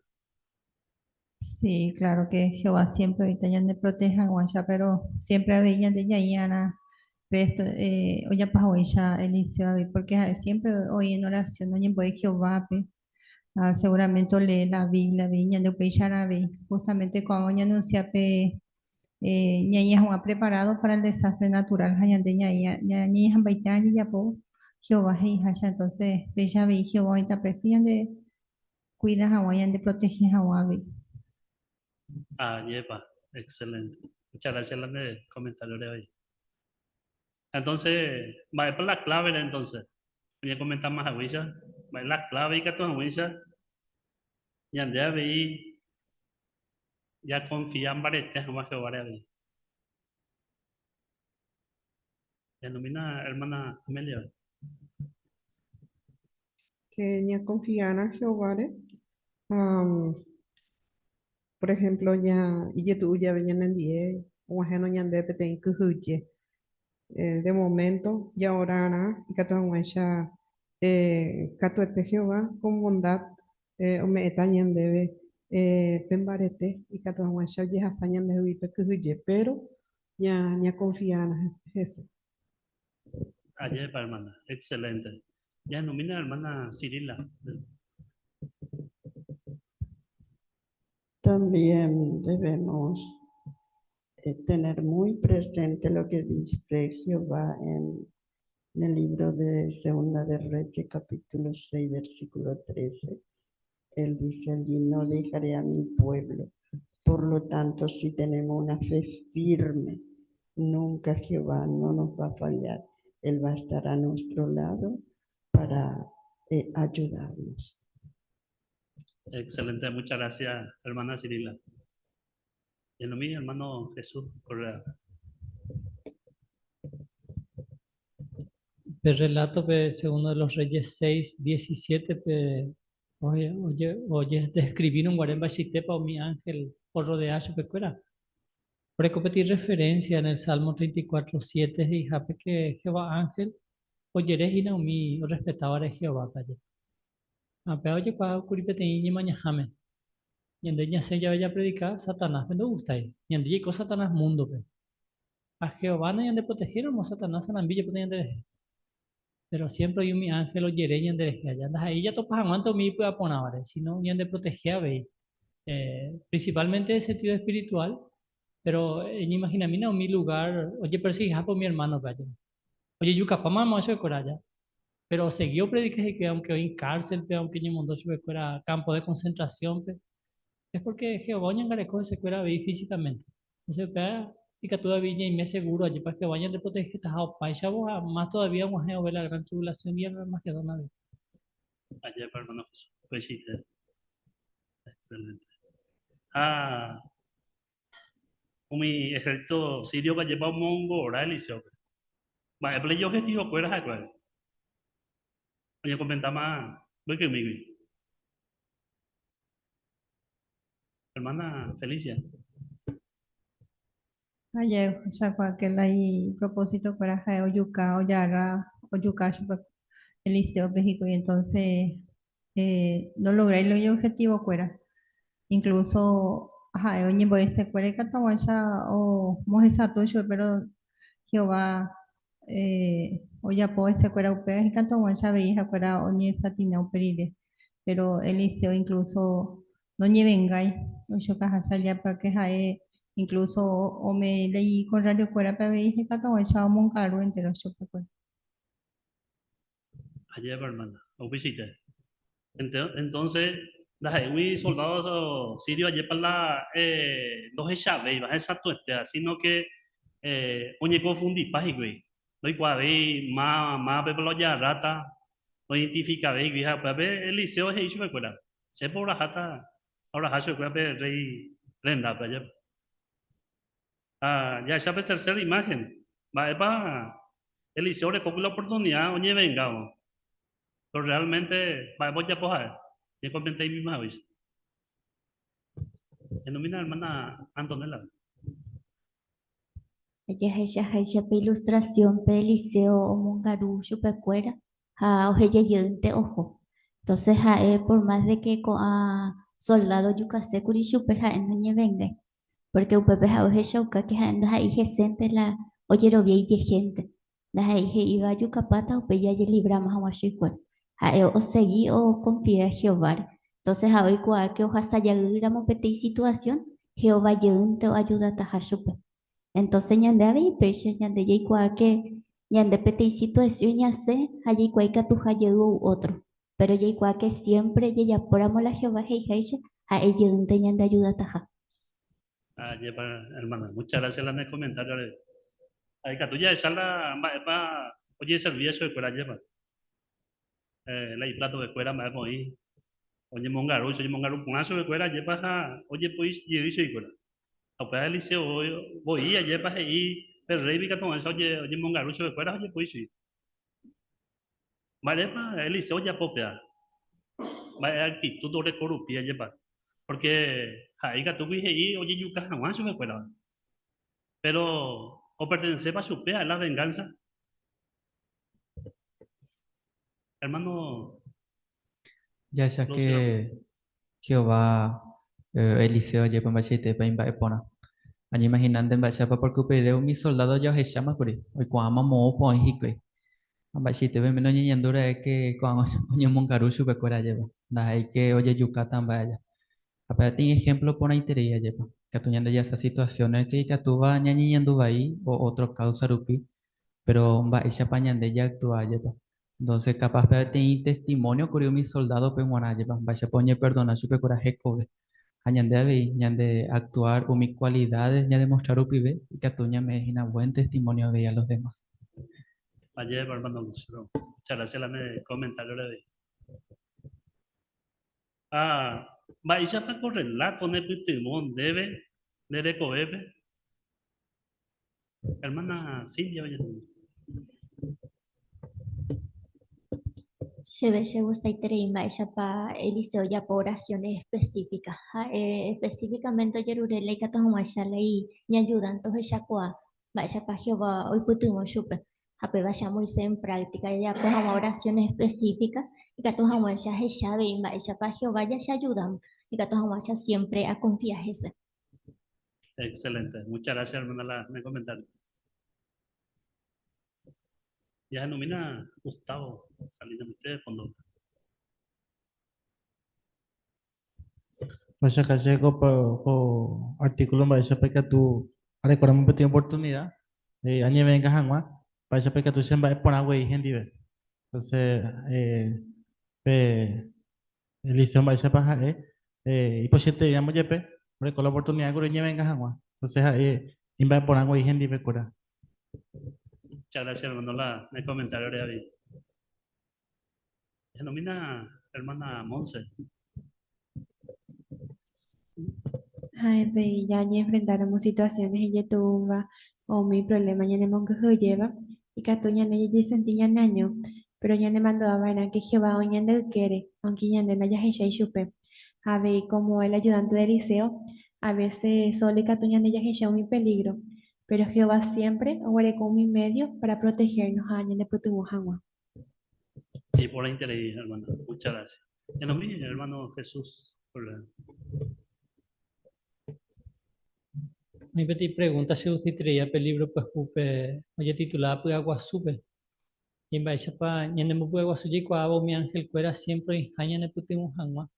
[SPEAKER 9] Sí, claro que Jehová siempre ahorita ñande proteja hag̃uáicha, pero siempre avei ñande jaĩ'arã presto eh, ojapo haguéicha Eliseo avei, porque ha'e siempre oĩ en oración oñembo'e Jehovápe, ha seguramente olee la Biblia avei, ñande upéicharã avei, justamente ko'ág̃a oñeanuncia pe eh, ñaĩ hag̃ua preparado para el desastre natural ha ñande ñaĩ ñañeha'ãmbaite jajapo Jehová he'iháicha, entonces péicha avei Jehová oĩta presto ñande Cuida hag̃ua ñande protege hag̃ua avei.
[SPEAKER 19] Ajépa, excelente. Muchas gracias la nde comentario re avei. Entonces, mba'épa la clave re entonces? Oñekomentama haguéicha, mba'e la clave ikatu haguéicha ñande avei jaconfia mbarete hag̃ua Jehováre avei. Ñanomína hermana Amelia.
[SPEAKER 12] Que ñaconfiarã Jehováre, ha por ejemplo ña ijetu'u jave ñanendie og̃uahẽrõ ñande peteĩ kyhyje. De momento ja'orarã ikatu hag̃uáicha katuete Jehová con bondad ome'ẽta ñandéve pe mbarete ikatu hag̃uáicha ojehasa ñandehegui pe kyhyje, péro ñaconfiarã hese.
[SPEAKER 19] Ajépa, hermana. Excelente. Ñahenumína, hermana Cirila.
[SPEAKER 20] También debemos eh, tener muy presente lo que dice Jehová en, en el libro de Segunda de Reyes, capítulo 6, versículo 13. Él dice allí, no dejaré a mi pueblo. Por lo tanto, si tenemos una fe firme, nunca Jehová no nos va a fallar. Él va a estar a nuestro lado para eh, ayudarnos.
[SPEAKER 19] Excelente, muchas gracias, hermana Cirila. Y lo mío, hermano Jesús Correa.
[SPEAKER 3] Pe relato pe Segundo de los Reyes 6, 17 pe oje, oje, oje describírõ guare mba'eichaitépa umi ángel orrodea chupekuéra. Oreko peteĩ referencia en el Salmo 34, 7 he'ihápe que Jehová ángel ojere hína umi orrespetávare Jehovápe aje. Ha péva ojekuaa kuri peteĩ ñemañaháme. Ñande ñasẽ jave japredika, Satanáspe ndogustái. Ñande jaiko Satanás múndope. Ha Jehová nañandeprotegéramo, Satanás sarambi jepéta ñanderehe. Péro siémpre oĩ umi ánhel ojere ñanderehe aja. Ndaha'éi jatopa hag̃uánte umi ipy'aporãvare, síno ñandeprotehe avei. Prinsipálmente en sentído espirituál, péro eñeimahinamína umi lugár ojepersegihápe umi ermánope aja. Ojejukapáma hag̃ua chupekuéra aja, péro osegi opredika hikuái aunke oĩ kárselpe, aunke oñemondo chupekuéra kámpo de konsentrasiónpe. Es pórke Jehová oñangareko hesekuéra avei físikamente. Entonces upéva ikatu avei ñaime seguro ajépa Jehová ñandeprotegetaha opáichavo ha más todavía og̃uahẽ vove la gran tribulación y el Armagedón avei.
[SPEAKER 19] Ajépa hermano José, upeichaite. Excelente. Ha umi ejército sirio ajépa omongora Eliseope. Mba'épa la ijobjetivokuéra ha'ekuéra? Oñekomentáma mbykymígui. Hermana Felicia.
[SPEAKER 9] Ha jahechakuaa la ipropositokuéra ha'e ojuka, ojarra, ojuka chupe Eliseope hikuái, entonces nolográi la ijobjetivokuéra. Incluso ha'e oñembo'esekuéra ikatu hag̃uáicha omohesatũ chupe, pero Jehová ojapo hesekuéra upéva ikatu hag̃uáicha avei ha'ekuéra oñesatina upe rire. Pero Eliseo incluso noñevengái oichokaháicha jápake ha'e incluso ome'ẽ la ikontrariokuérape avei ikatu hag̃uáicha omongaru entéro chupekuéra.
[SPEAKER 19] Ajépa hermana, upeichaite. Entonces, ndaha'éigui soldado sirio ajépa la ndohechavéiva hesatũetéva, sino que oñekonfundipa hikuái. Ndoikuaavéi mávapepa la ojagarráta, noidentificavéigui ha upévape Eliseo he'i chupekuéra, Chépa oraháta, oraha chupekuéra pe rréi rendápe, ajépa. Ha jahecha pe tercera imagen, mba'épa Eliseo orekókuri la oportunidad oñevengávo. Pero realmente, mba'épa ojapo ha'e? Ñakomenta imíma haguéicha. Enomina hermana Antonella.
[SPEAKER 17] Jahechaháicha pe ilustración-pe Eliseo omongaru chupekuéra ha ohejajeýnte oho. Entonces ha'e por más de que ko'ã soldado ojukasékuri chupe ha'e noñevengái. Pórke upépe ha'e ohechauka ke ha'e ndaha'éi hesénte la ojerovia ijehénte, ndaha'éi he'íva ajukapáta upéi jajelivráma hag̃ua chuikuéra. Ha'e osegi okonfia Jehováre. Entónse ha'e oikuaa ke ohasa jaýramo peteĩ situasión, Jehová jeýnte oajudataha chupe. Entónse ñande avei péicha, ñande jaikuaa ke ñande peteĩ situasión ñasẽ ha jaikuaa ikatuha jey ou ótro. Péro jaikuaa ke siémpre jajapóramo la Jehová he'iháicha, ha'e jeýnte ñandeajudataha.
[SPEAKER 19] Ajépa, ermána, muchas gracias la ne komentáriore. Ha ikatu jahecha la mba'épa ojeservía chupekuéra, ajépa. La iplatopekuéra mba'épa oĩ, oñemongaru, oñemongaru porã chupekuéra, ajépa ha ojepoi jey chuguikuéra. Ha upéva Eliseo voi, ajépa he'i pe rréipe ikatu hag̃uáicha oñemongaru chupekuéra ha ojepoi chugui. Mba'épa Eliseo ojapo péva? Mba'e actitud oreko rupi ajépa? Porque ha'e ikatúgui he'i ojejuka hag̃ua chupekuéra. Pero opertenesépa chupe ha'e la venganza? Hermano
[SPEAKER 11] Jahecha que Jehová Eliseo ajépa mba'eichaitépa imba'eporã. Añeimahinánte mba'éichapa pórke upe rire umi soldádo jahecháma kuri, oikuaáma moõpa oĩ hikuái. Ha mba'eichaitépe oiméne oñeñandu ra'e ke ko'ág̃a oñemongaru chupekuéra ajépa, ndaha'éi ke ojejukáta mba'e aja. Ha peteĩ ehémplo porãiterei ajépa, ikatu ñande jahasa situasiónes ke ikatúva ñañeñandu vai o ótro káusa rupi, péro mba'éichapa ñande jaaktua ajépa. Entonces, capaz peteĩ testimonio kuri umi soldádope g̃uarã ajépa, mba'éichapa oñeperdona chupekuéra hekove. Ha ñande avei, ñande actuar umi cualidades ñademostra rupive, ikatu ñame'ẽ hína buen testimonio avei a los demás.
[SPEAKER 19] Ajépa, hermano Lucero. Muchas gracias la ne comentario avei. Ha mba'éichapa ko relato nepytyvõ ndéve nde rekovépe? Hermana Silvia oñepyrũ.
[SPEAKER 17] Chéve chegustaiterei mba'éichapa Eliseo ojapo oraciones específicas. Ha'e específicamente ojerure la ikatu hag̃uáicha la iñayudante ohechakuaa mba'éichapa Jehová oipytyvõ chupe. Ha péva che amoĩse en práctica jajapo hag̃ua oraciones específicas ikatu hag̃uáicha ahecha avei mba'éichapa Jehová ja cheayudáma, ikatu hag̃uáicha siempre akonfia hese.
[SPEAKER 19] Excelente. Muchas gracias, hermana, la ne comentario. Ya nomina Gustavo Salinas usted de fondo.
[SPEAKER 7] Ohechakáche ko ko artículo mba'éichapa ikatu arekóramo peteĩ oportunidad añevenga hag̃ua mba'éichapa ikatu che mba'e porã guei hendive. Entonces pe Eliseo mba'éichapa ha'e ipochyetereíramo jepe oreko la oportunidad kuri oñevenga hag̃ua. Entonces ha'e imba'eporã voi hendivekuéra.
[SPEAKER 19] Muchas gracias, hermano, la, el comentario de David. Denomina hermana Monse.
[SPEAKER 5] Ha'e ya ñaenfrentáramo situaciones ijetu'úva o umi problema ñanemongyhyjéva, ikatu ñande jajesenti ñaneaño, pero ñanemandu'ava'erã que Jehová oĩ ñande ykére, aunque ñande ndajahechái chupe. Ha avei como el ayudante de Eliseo, a veces solo ikatu ñande jahecha umi peligro, pero Jehová siempre oguereko umi medio para protegernos ha ñanepytyvõ hag̃ua.
[SPEAKER 19] Iporãiterei, hermana. Muchas gracias. Enomi, hermano Jesús. Hola.
[SPEAKER 3] Oĩ peteĩ pregunta che gustitereía pe libro pyahúpe ojetitulada Py'aguasúpe. Ha mba'éichapa ñanembopy'aguasu jaikuaáva umi angelkuéra siempre oĩha ñanepytyvõ hag̃ua.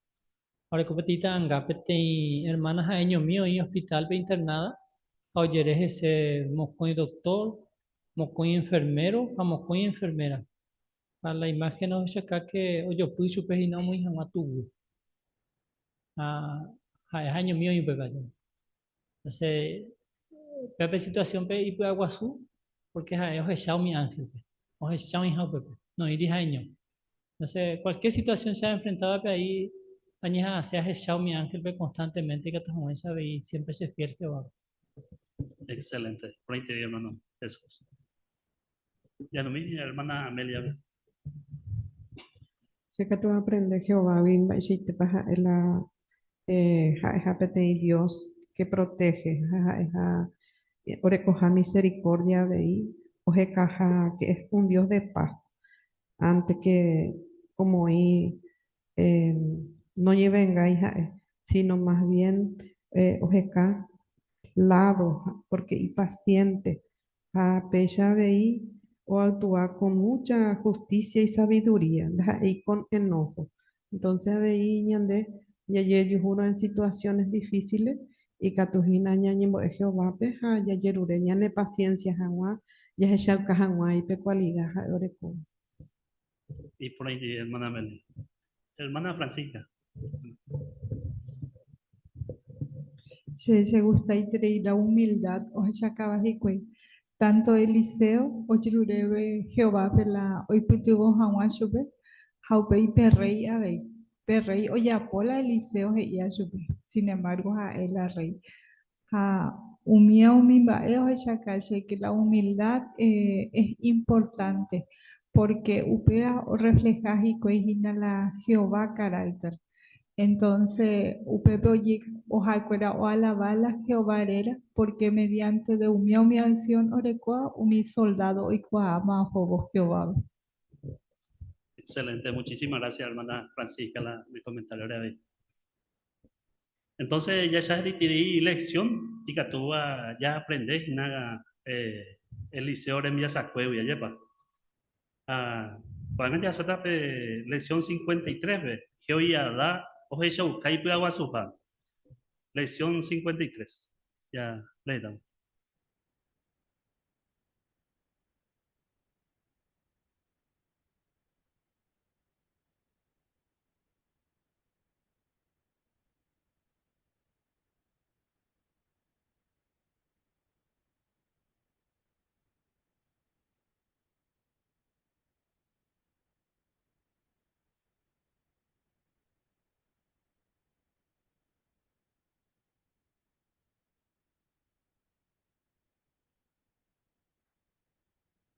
[SPEAKER 3] Ha oreko peteĩ ta'anga peteĩ hermana ha'eñomi oĩ hospital-pe internada ha ojere hese mokõi doctor, mokõi enfermero ha mokõi enfermera. Ha la imagen ohechauka ke ojopy chupe hína omoĩ hag̃ua tuguy. Ha ha'e ha'eñomi oĩ upépe aja. Entonces, péva pe situación-pe ipy'aguasu porque ha'e ohecha umi ángel-pe, ohecha oĩha upépe, noĩri ha'eño. Entonces, cualquier situación che enfrentávape ahí añeha'ãse ahecha umi ángel-pe constantemente ikatu hag̃uáicha avei siempre che fiel Jehovápe.
[SPEAKER 19] Excelente. Porãiterei, hermano Jesús. Ñanumi, hermana Amelia.
[SPEAKER 12] Che katu aaprende Jehovágui mba'eichaitépa ha'e la ha'eha peteĩ Dios que protege ha ha'eha orekoha misericordia avei ohekaha que es un Dios de paz ante que omoĩ noñevengái ha'e sino más bien oheka lado porque ipaciente Ha péicha avei oactua con mucha justicia y sabiduría, ndaha'éi con enojo. Entonces avei ñande jajejuhúrõ en situaciones difíciles, ikatu hína ñañembo'e Jehovápe ha jajerure ñane paciencia hag̃ua jahechauka hag̃ua ipe cualidad ha'e orekóva.
[SPEAKER 19] Iporãite, hermana Amelia. Hermana Francisca.
[SPEAKER 16] Che chegustaiterei la humildad ohechakáva hikuái. Tanto Eliseo ojeruréve Jehovápe la oipytyvõ hag̃ua chupe ha upéi pe rréi avei. Pe rréi ojapo la Eliseo he'íva chupe, sin embargo ha'e la rréi. Ha umíva umi mba'e ohechauka che que la humildad es importante, porque upéva orrefleha hikuái hína la Jehová carácter. Entonces upépe oha'ekuéra oalava la Jehová réra, porque mediante de umíva umi acción orekóva umi soldado oikuaáma ohóvo Jehovápe.
[SPEAKER 19] Excelente, muchísimas gracias, hermana Francisca, la, mi comentario avei. Entonces, jahechaiterei lección ikatúva jaaprende hína Eliseo rembiasakuégui, ajépa. Ha ko'ág̃a jahasáta pe lección 53-pe, Jehoiadá ohechauka ipy'aguasuha. Lección 53. Ja leétama.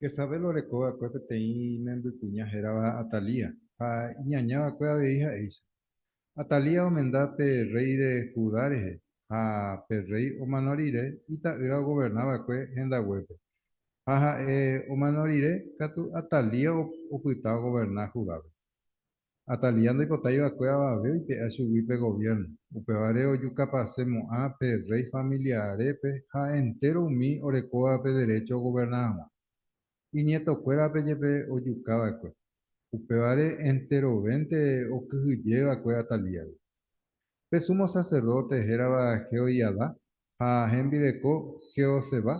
[SPEAKER 6] Jezabel oreko va'ekue peteĩ imembykuña hérava Atalía, ha iñaña va'ekue avei ha'éicha. Atalía omenda pe rréi de Judá rehe, ha pe rréi omano rire, ita'ýra ogoverna va'ekue hendaguépe. Ha ha'e omano rire, katu Atalía opyta ogoverna Judápe. Atalía ndoipotái va'ekue avave oipe'a chugui pe goviérno, upévare ojukapase mo'ã pe rréi familiarépe ha entéro umi orekóvape derécho ogoverna hag̃ua. Inietokuérape jepe ojuka va'ekue. Upévare enterovénte okyhyje va'ekue Atalíagui. Pe súmo saserdóte hérava Jehoiadá ha hembireko Jehoseba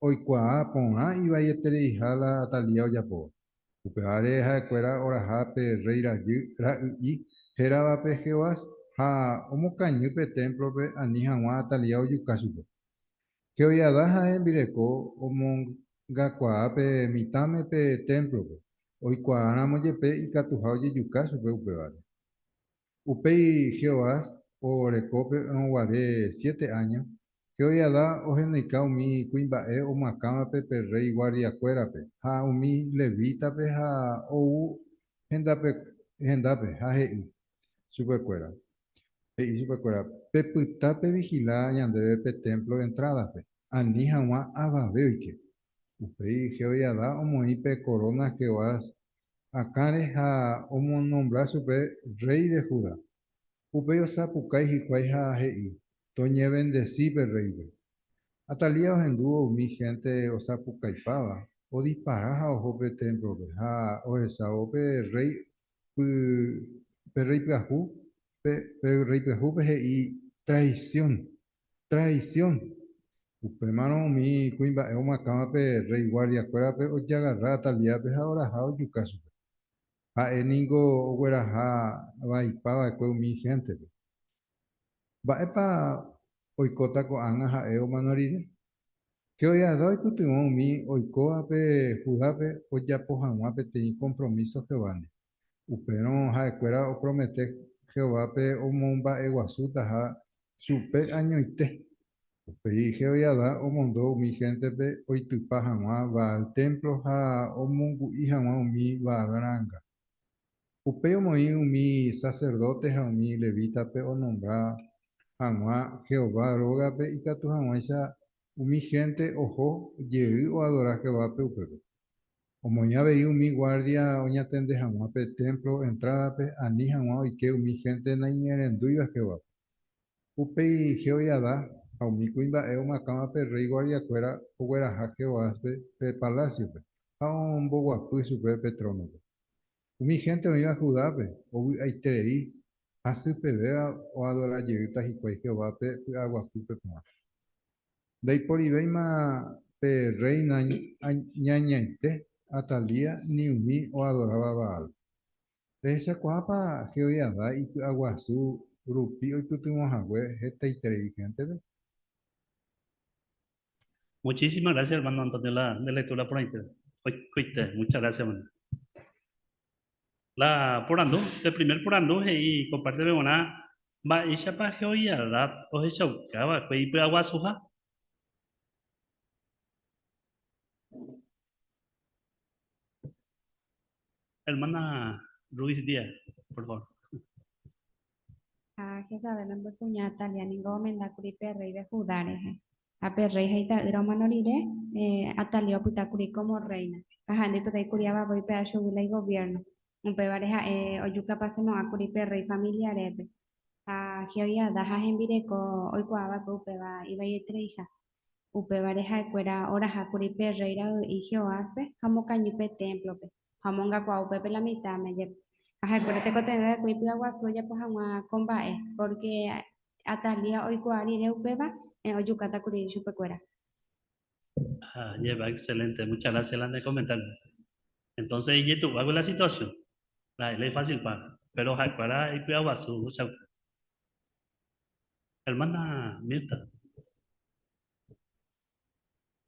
[SPEAKER 6] oikuaa porã ivaietereiha la Atalía ojapóva. Upévare ha'ekuéra oraha pe rréi rajy ra'y'i héravape Jehoás ha omokañy pe témplope ani hag̃ua Atalía ojuka chupe. Jehoiadá ha hembireko omongakuaa pe mitãme pe témplope, oikuaáramo jepe ikatuha ojejuka chupe upévare. Upéi Jehoás oreko rõguare siete áño, Jehoiadá ohenoika umi kuimba'e omoakãvape pe rréi guardiakuérape ha umi levítape ha ou hendápe ha he'i chupekuéra, He'i chupekuéra, Pepyta pevihila ñandéve pe témplo entrádape, ani hag̃ua avave oike. Upéi Jehoiadá omoĩ pe koróna Jehoás akãre ha omonombra chupe rréi de Judá. Upéi osapukái hikuái ha he'i, Toñevendesi pe rréipe. Atalía ohendúvo umi hénte osapukaipáva, odipara ha oho pe témplope ha ohechávo pe rréi pe rréi pyahu, pe rréi pyahúpe he'i, Traisión! Traisión! Upémarõ umi kuimba'e omoakãva pe rréi guardiakuérape ojagarra Atalíape ha oraha ojuka chupe. Ha'e ningo ogueraha vaipa va'ekue umi héntepe. Mba'épa oikóta ko'ág̃a ha'e omano rire? Jehoiadá oipytyvõ umi oikóvape Judápe ojapo hag̃ua peteĩ kompromíso Jehovándi. Upérõ ha'ekuéra opromete Jehovápe omomba'eguasutaha chupe añoite. Upéi Jehoiadá omondo umi héntepe oitypa hag̃ua Baal témplo ha omongu'i hag̃ua umi Baal ra'anga. Upéi omoĩ umi saserdóte ha umi levítape onombra hag̃ua Jehová rógape ikatu hag̃uáicha umi hénte oho jey oadora Jehovápe upépe. Omoĩ avei umi guárdia oñatende hag̃ua pe témplo entrádape ani hag̃ua oike umi hénte naiñe'ẽrendúiva Jehovápe. Upéi Jehoiadá ha umi kuimba'e omoakãva pe rréi guardiakuéra ogueraha Jehoáspe pe palásiope ha omboguapy chupe pe trónope. Umi hénte oĩva Judápe ovy'aiterei hasypevéva oadora jeýta hikuái Jehovápe py'aguapýpe porã. Ndaiporivéima pe rréina ñañaite Atalía ni umi oadoráva Baal. Rehechakuaápa Jehoiadá ipy'aguasu rupi oipytyvõ hague hetaiterei héntepe?
[SPEAKER 19] Muchísimas gracias, hermano Antonio, la de lectura por ahí. Oikoite, muchas gracias, hermano. La porandu, el primer porandu he'i ko parte peguarã mba'éichapa Jehoiadá ohechauka va'ekue ipy'aguasuha. Hermana Ruiz Díaz, por favor.
[SPEAKER 5] Ha Jezabel ombokuña Atalía ningo omenda kuri pe rréi de Judá rehe. Ha pe rréi ha ita'ýra omano rire, Atalía opyta kuri kómo rréina. Ha ha'e ndoipotái kuri avave oipe'a chugui la igoviérno. Upévare ha'e ojukapasemo'ã kuri pe rréi familiarépe. Ha Jehoiadá ha hembireko oikuaa va'ekue upéva ivaietereiha. Upévare ha'ekuéra oraha kuri pe rréi ra'y'i Jehoáspe ha omokañy pe témplope, ha omongakuaa upépe la mitãme jepe. Ha ha'ekuéra tekotevẽ va'ekue ipy'aguasu ojapo hag̃ua ko mba'e, pórke Atalía oikuaa rire upéva, ojukáta kuri chupekuéra.
[SPEAKER 19] Ah, lleva, excelente. Muchas gracias, la de comentario. Entonces, ijetu'uágui la situación. La ley fácil pa. Pero ha'ekuéra ipy'aguasu ohechauka. Hermana Mirta.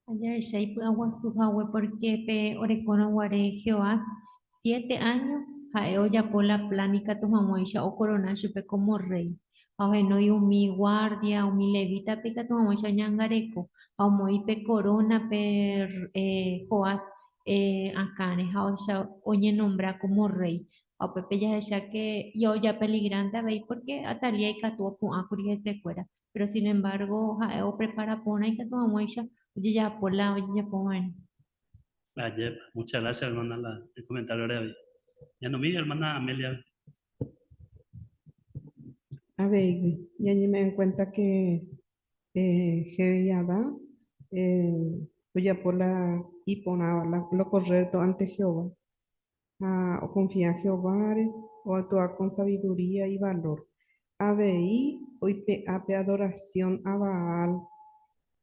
[SPEAKER 9] Jahecha ipy'aguasu hague pórke pe orekórõ guare Jehoás siete áño, ha'e ojapo la plan ikatu hag̃uáicha okorona chupe kómo rréi. Ha ohenói umi guárdia, umi levítape ikatu hag̃uáicha oñangareko, ha omoĩ pe koróna pe Joás akãre ha oñenombra kómo rréi. Ha upépe jahecha ke ojapeligránte avei pórke Atalía ikatu opu'ã kuri hesekuéra. Péro sin embargo ha'e oprepara porã ikatu hag̃uáicha ojejapo la ojejapo va'erã.
[SPEAKER 19] Ajépa, muchas gracias hermana la el comentario re avei. Ñanomí hermana Amelia.
[SPEAKER 12] Aveigui, ñañeme'ẽ en cuenta que Jehoiadá ojapo la iporãva, lo correcto ante Jehová. Ha okonfia Jehováre, oaktua kon sabiduría y valor. Avei oipe'a pe adorasión a Baal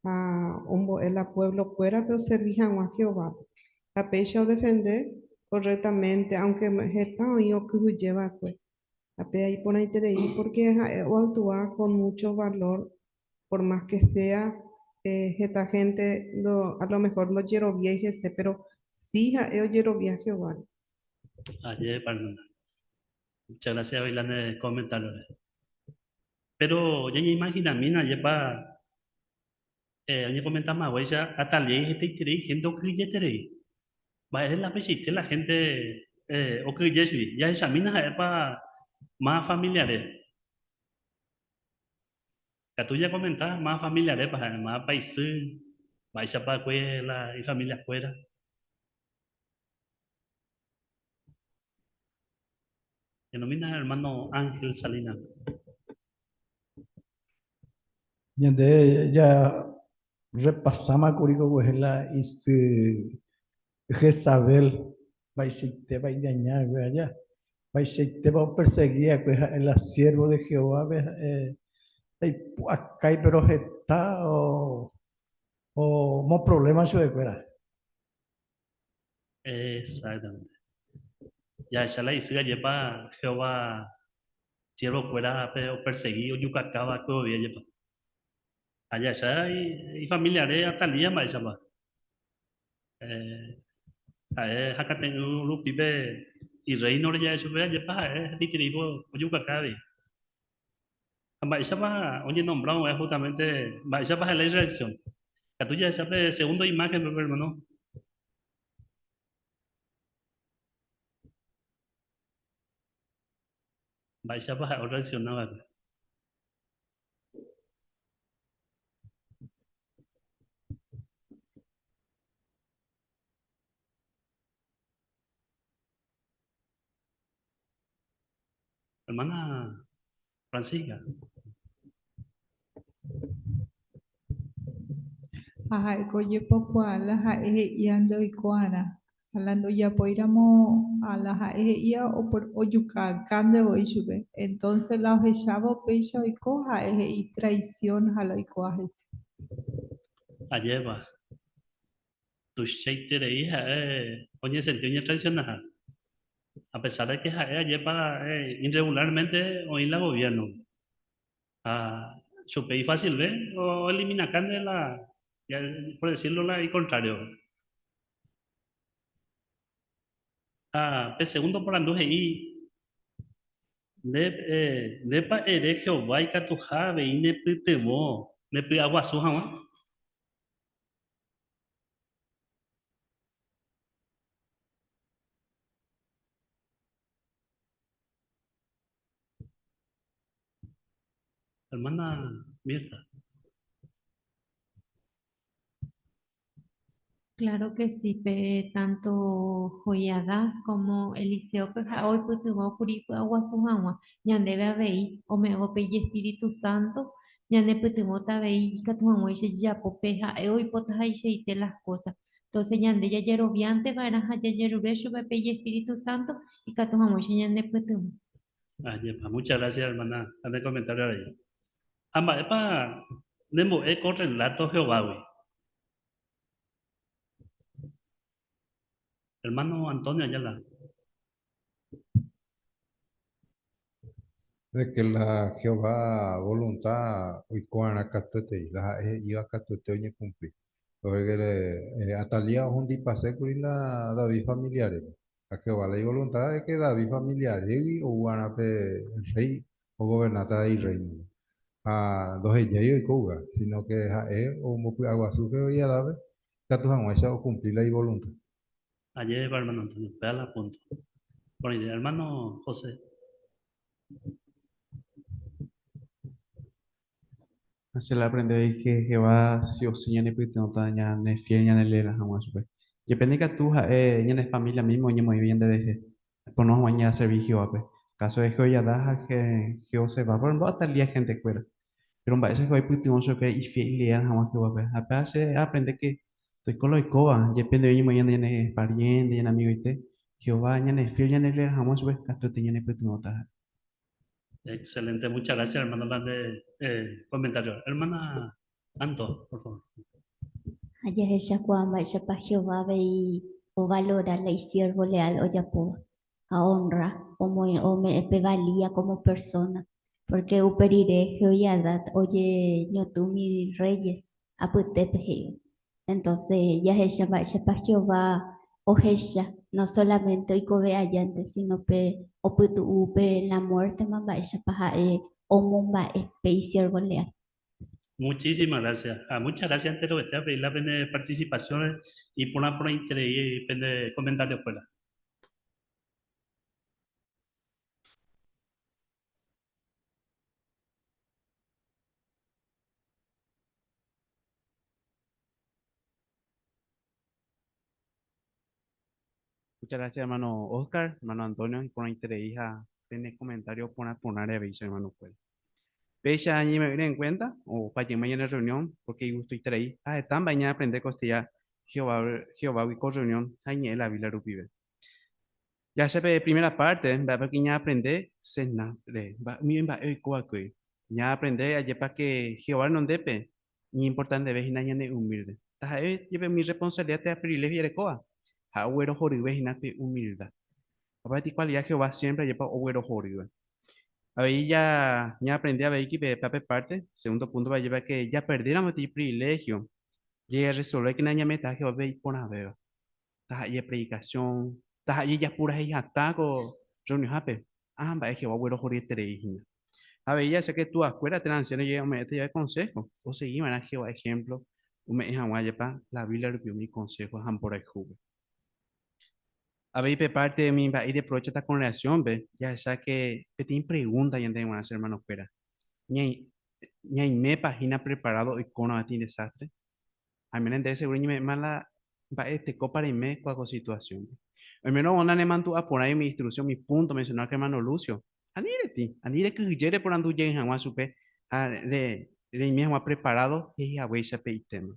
[SPEAKER 12] ha ombo'e la puevlokuérape oservi hag̃ua Jehovápe. Ha péicha odefende correctamente, aunke heta oĩ okyhyje va'ekue. Ha péa iporãiterei pórke ha'e oaktua con mucho valor, por más que sea. Heta hénte ndo, a lo mejor ndojeroviái hese, péro si ha'e ojerovia Jehováre.
[SPEAKER 19] Ajépa, hermana. Muchas gracias avei la ne comentario-re. Péro ñañeimaginamína ajépa oñekomentama haguéicha Ataliái hetaiterei hénte okyhyjeterei. Mba'ére la peichaite la hénte okyhyje chugui? Jahechamína ha'épa máva familiare. Katu ñakomenta máva familiarépa ha'e, mávapa isy, mba'éichapa va'ekue la ifamiliakuéra. Enomína hermano Ángel Salinas.
[SPEAKER 15] Ñande ja repasáma kuri ko kuehe la isy Jezabel mba'eichaitépa iñaña va'ekue aja, mba'eichaitépa opersegi va'ekue ha'e la siérvo de Jehovápe ha'e ndaipu'akái péro heta omoprovléma chupekuéra.
[SPEAKER 19] Exactamente. Jahecha la isy ajépa Jehová siervokuérape opersegi ojukaka va'ekue voi ajépa. Ha jahecha ifamiliare Atalía mba'éichapa. Ha'e hakate'ỹ rupi pe irréinore ja'e chupe ajépa ha'e hetaiterei ojukaka avei. Ha mba'éichapa oñenombra oĩ justamente mba'éichapa ha'e la irreacción. Katu jahecha pe segundo imagen pe hermano. Mba'éichapa ha'e orreacciona va'ekue. Hermana Francisca.
[SPEAKER 16] Ha ha'éko ojepokuaa la ha'e he'íva nde oiko'arã. Ha la ndojapóiramo ha la ha'e he'íva ojuka nde voi chupe. Entonce la ohechávo péicha oiko ha'e he'i traición ha la oikóva hese.
[SPEAKER 19] Ajépa, tuichaiterei ha'e oñesenti oñetraicionaha. A pesar de que ha'e ajépa irregularmente oĩ la gobierno. Ha chupe ifacilve oeliminakánte la, por decirlo la icontrario. Ha pe segundo porandu he'i, Nde, ndépa ere Jehová ikatuha avei nepytyvõ ndepy'aguasu hag̃ua? Hermana Mirta.
[SPEAKER 9] Claro que sí, pe tanto Joiadá como Eliseo pe ha'e oipytyvõ kuri ipy'aguasu hag̃ua ñandéve avei ome'ẽvo pe ijespíritu sánto ñanepytyvõta avei ikatu hag̃uáicha jajapo pe ha'e oipotahaichaite las kósa. Entonces ñande jajeroviánte va'erã ha jajerure chupe pe ijespíritu sánto ikatu hag̃uáicha ñanepytyvõ.
[SPEAKER 19] Ajépa, muchas gracias hermana ha ne comentario avei. Ha mba'épa nembo'e ko relato Jehovágui? Hermano Antonio Ayala.
[SPEAKER 6] De que la Jehová voluntad oiko'arã katuetei, la ha'e he'íva katuete oñekumpli. Porque Atalía ohundipasékuri la David familiarépe. Ha Jehová la ivoluntad de que David familiarégui ou'arã pe rréi ogovernáta irréino. Ha ndohejái oiko upéva, síno ke ha'e ombopy'aguasu Jehoiadápe ikatu hag̃uáicha okumpli la ivolunta.
[SPEAKER 19] Ajépa, hermano Antonio, upéva la punto. Buena idea, hermano José.
[SPEAKER 1] Ha che la aprende que Jehová si o si ñanepytyvõta ñane fiel ñane leal hag̃ua chupe. Jepe ikatu ha'e ñane familia mismo oñemoĩve ñanderehe pono hag̃ua ñaservi Jehovápe. Caso de Jehoiadá ha Jehoseba, por ejemplo, Atalía hentekuéra. Péro mba'éicha Jehová oipytyvõ chupe ifiel ileal hag̃ua Jehovápe. Ha péva che aaprende ke toiko la oikóva, jepe ndéve oñemoĩ ñande ñane pariente, ñane amigoite, Jehová ñane fiel ñane leal hag̃ua chupe katuete ñanepytyvõta.
[SPEAKER 19] Excelente, muchas gracias hermano la nde comentario. Hermana Anto, por favor.
[SPEAKER 17] Ha jahechakuaa mba'éichapa Jehová avei ovalora la isiérvo leál ojapóva ha oonrra, ome'ẽ pe valía kómo persóna, pórke upe rire Jehoiadá ojeñotỹ umi rréyes. apytépe he'íva. Entonces jahecha mba'éichapa Jehová ohecha no solamente oikove ajánte, sino pe opytu'u pe la muértema mba'éichapa ha'e omomba'e pe isiervo leal.
[SPEAKER 19] Muchísimas gracias. Ha muchas gracias enterovete avei la pene participación iporã porãiterei pende comentario-kuéra.
[SPEAKER 1] Muchas gracias, hermano Oscar, hermano Antonio, iporãiterei ha pene comentario porã porãre avei che hermano-kuéra. Péicha ñañeme'ỹre en cuenta opa jeyma ñane reunión, porque igustoiterei ha heta mba'e ñaaprende kosteja Jehová, Jehovágui ko reunión ha iñe'ẽ la Biblia rupive. Jahecha pe primera parte, mba'épa ke ñaaprende Sebná-re, umi mba'e oiko va'ekue. Ñaaprende ajépa ke Jehová renondépe iñimportanteve hína ñane humilde. Taha'e jepe umi responsabilidad térã privilegio jarekóva, ha'e oguerohoryve hína pe humildad. Opáichati cualidad Jehová siempre ajépa oguerohoryve. Avei ja ñaaprende avei ki pe pe parte, segundo punto ajépa ke japerdéramo peteĩ privilegio, jeresolvékena ñame'ẽtaha Jehovápe iporãvéva. Taha'e predikasión, taha'e japurahéi hatã ko rreunionhápe, ha mba'e Jehová oguerohoryeterei hína. Avei jahecha ke tuakuéra térã ansiáno jepe ome'ẽta jave konsého, osegi va'erã Jehová ehémplo ome'ẽ hag̃ua jepa la Biblia rupi umi konsého ha mborayhúpe. Avei pe párte umi mba'e ideprovéchata kongregasiónpe, jahecha ke peteĩ pregúnta ñandéve g̃uarã che ermanokuéra, Ñaimépa hína preparádo oikórõ peteĩ desástre? Oiméne ndéve seguro ñeme'ẽma la mba'e tekópa reime kua ko situasiónpe. Oimérõ vos nanemandu'a porãi umi instruksión, umi púnto omensionáva ermáno Lucio, ani retĩ, ani rekyhyje reporandu jey hag̃ua chupe ha reime hag̃ua preparádo he'i haguéicha pe itéma.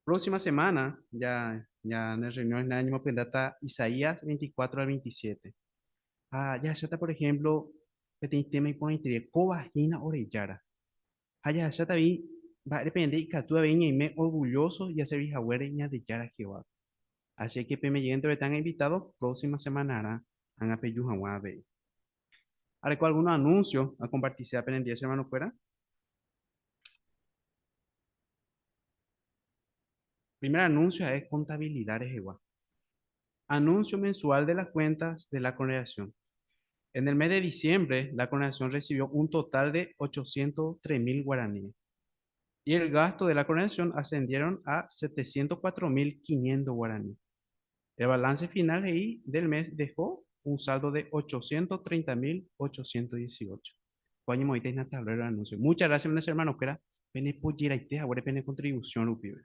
[SPEAKER 1] Próxima semana ja ñane reunión hína ñamopyendáta Isaías 24 al 27. Ha jahecháta por ejemplo peteĩ téma iporãiterei, kóva hína ore Jára. Ha jahecháta avei mba'érepa ñande ikatu avei ñaime orgulloso jaservi haguére Ñandejára Jehovápe. Así que peime jey enterove tanga invitado próxima semanarã ág̃a peju hag̃ua avei. Areko alguno anuncio akompartiséva penendie che hermanokuéra. Primer anuncio ha'e contabilidad rehegua. Anuncio mensual de las cuentas de la congregación. En el mes de diciembre, la congregación recibió un total de 803.000 guaraníes. Y el gasto de la congregación ascendieron a 704.500 guaraníes. El balance final ahí del mes dejó un saldo de 830.818. Ko año moĩta hína tablero de anuncio. Muchas gracias, mis hermanos, kuéra, pene pojeraite haguére pene contribución rupive.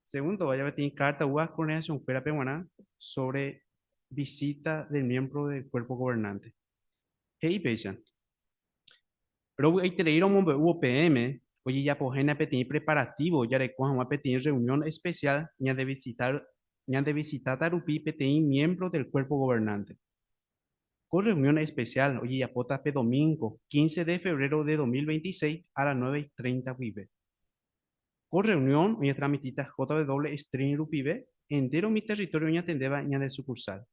[SPEAKER 1] Segundo, vaya peteĩ carta oúva congregación-kuérape g̃uarã sobre visita del miembro del cuerpo gobernante. He'i péicha, Rovy'aiterei romombe'úvo peẽme ojejapohéna peteĩ preparativo jareko hag̃ua peteĩ reunión especial ñandevisitáta rupi peteĩ miembro del cuerpo gobernante. Ko reunión especial ojejapóta pe domingo 15 de febrero de 2026 a las 9:30 guive. Ko reunión oñetransmitíta JW Stream rupive entéro umi territorio oñatendéva ñande sucursal.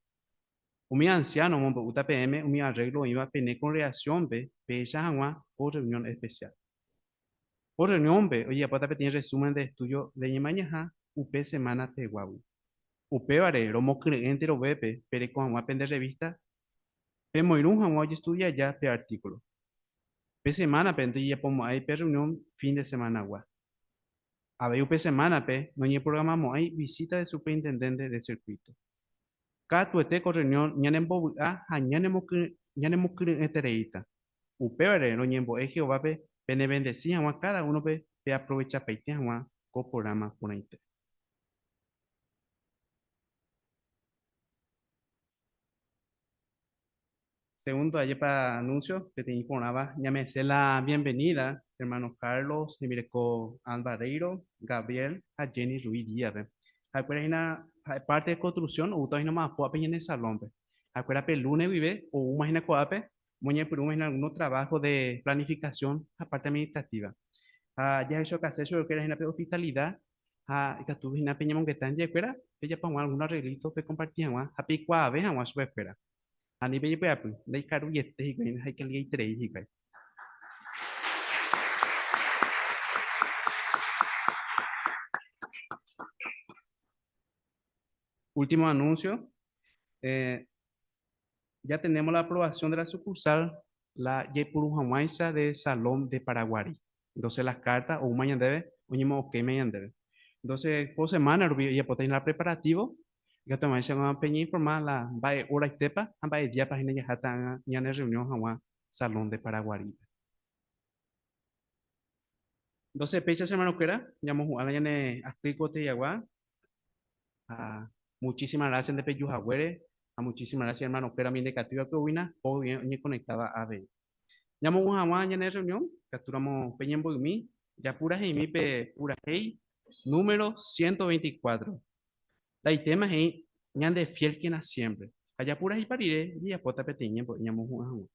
[SPEAKER 1] Umi ansiáno omombe'úta peẽme umi arreglo oĩva pene kongregasiónpe pehecha hag̃ua ko reunión especial. Ko reuniónpe ojejapóta peteĩ resumen de estudio de Ñemañaha upe semana peguágui. Upévare romokyre'ỹ enterovépe pereko hag̃ua pende rrevísta pemoirũ hag̃ua ojestudia aja pe artíkulo. Pe semánape ndojejapomo'ãi pe rreunión fin de semanagua. Avei upe semánape noñeprogramamo'ãi visíta de superintendénte de sirkuíto. Katuete ko rreunión ñanembovy'a ha ñanemokyre'ỹetereíta. Upévare roñembo'e Jehovápe penevendesi hag̃ua káda únope peaprovechapaite hag̃ua ko prográma porãite. Segundo, ajépa anuncio peteĩ iporãva ñame'ẽse la bienvenida hermano Carlos, hembireko Ann Barreiro, Gabriel ha Jenny Ruiz Díaz-pe. Ha'ekuéra hína ha'e parte de construcción oútava hína omba'apóvape ñane salón-pe. Ha'ekuéra pe lunes guive oúma hína ko'ápe omoñepyrũma hína alguno trabajo de planificación ha parte administrativa. Ha jahechauka chupekuéra hína pe hospitalidad Ha ikatu hína peñemongeta hendivekuéra, pejapo hag̃ua algún arreglito pekomparti hag̃ua ha peikuaave hag̃ua chupekuéra. Ani pejepy'apy, ndaikaruiete hikuái ha ikaliaiterei hikuái. Último anuncio. Eh, ya tenemos la aprobación de la sucursal, la Yepuru hag̃uáicha de Salón de Paraguarí. Entonces las cartas, o mañana oñemo ok mañana Entonces, ko semana rupi ojapóta la preparativo, ikatu hag̃uáicha peñeinforma la mba'e hora itépa ha mba'e díapa hína jaháta ñane reunión hag̃ua Salón de Paraguarípe. Entonces, péicha che hermano-kuéra, ñamohu'ã la ñane aty koteyagua. Ha muchísimas gracias nde peju haguére, ha muchísimas gracias hermano-kuéra umi ndekatúiva oúina, po guive oñeconectáva avei. Ñamohu'ã hag̃ua ñane reunión, ikatúramo peñemboymi, japuraheimi pe purahéi número 124. La itéma he'i ñande fiélkena siempre. Ha japurahéipa rire jajapóta peteĩ ñembo'e ñamohu'ã hag̃ua.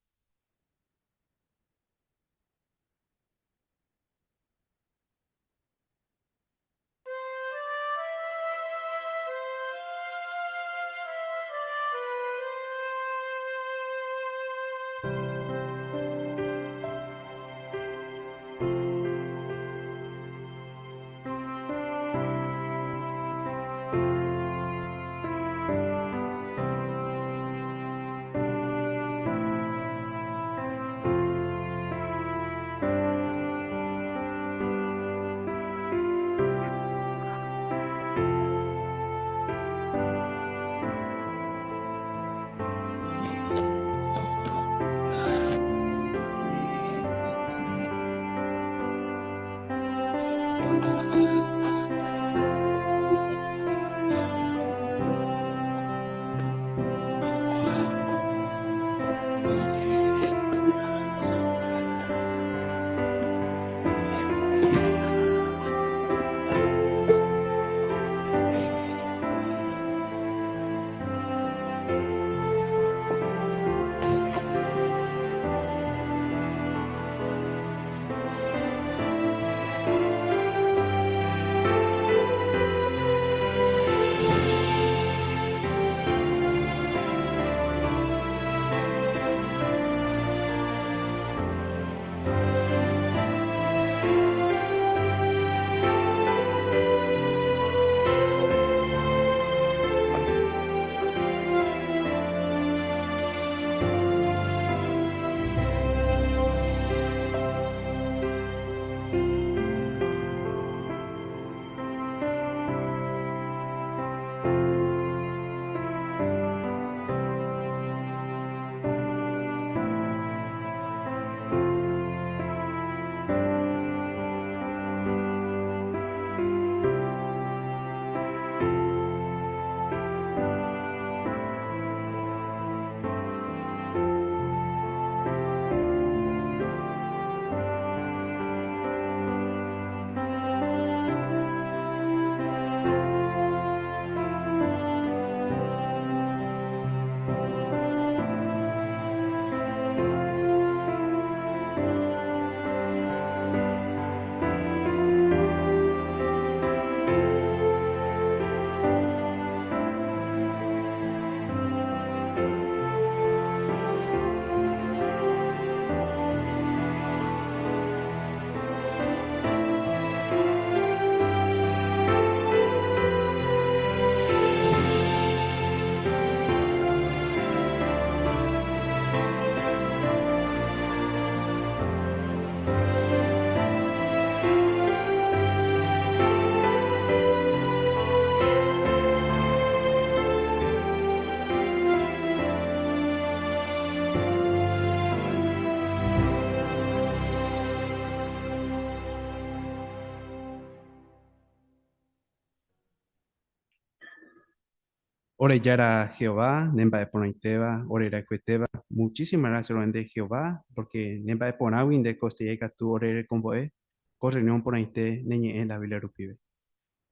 [SPEAKER 1] Ore Jára Jehová, ne mba'eporãitéva, ore rayhuetéva, muchísimas gracias rohende Jehová, porque ne mba'eporãgui nde kostilla ikatu ore rekombo'e ko reunión porãite ne ñe'ẽ la Biblia rupive.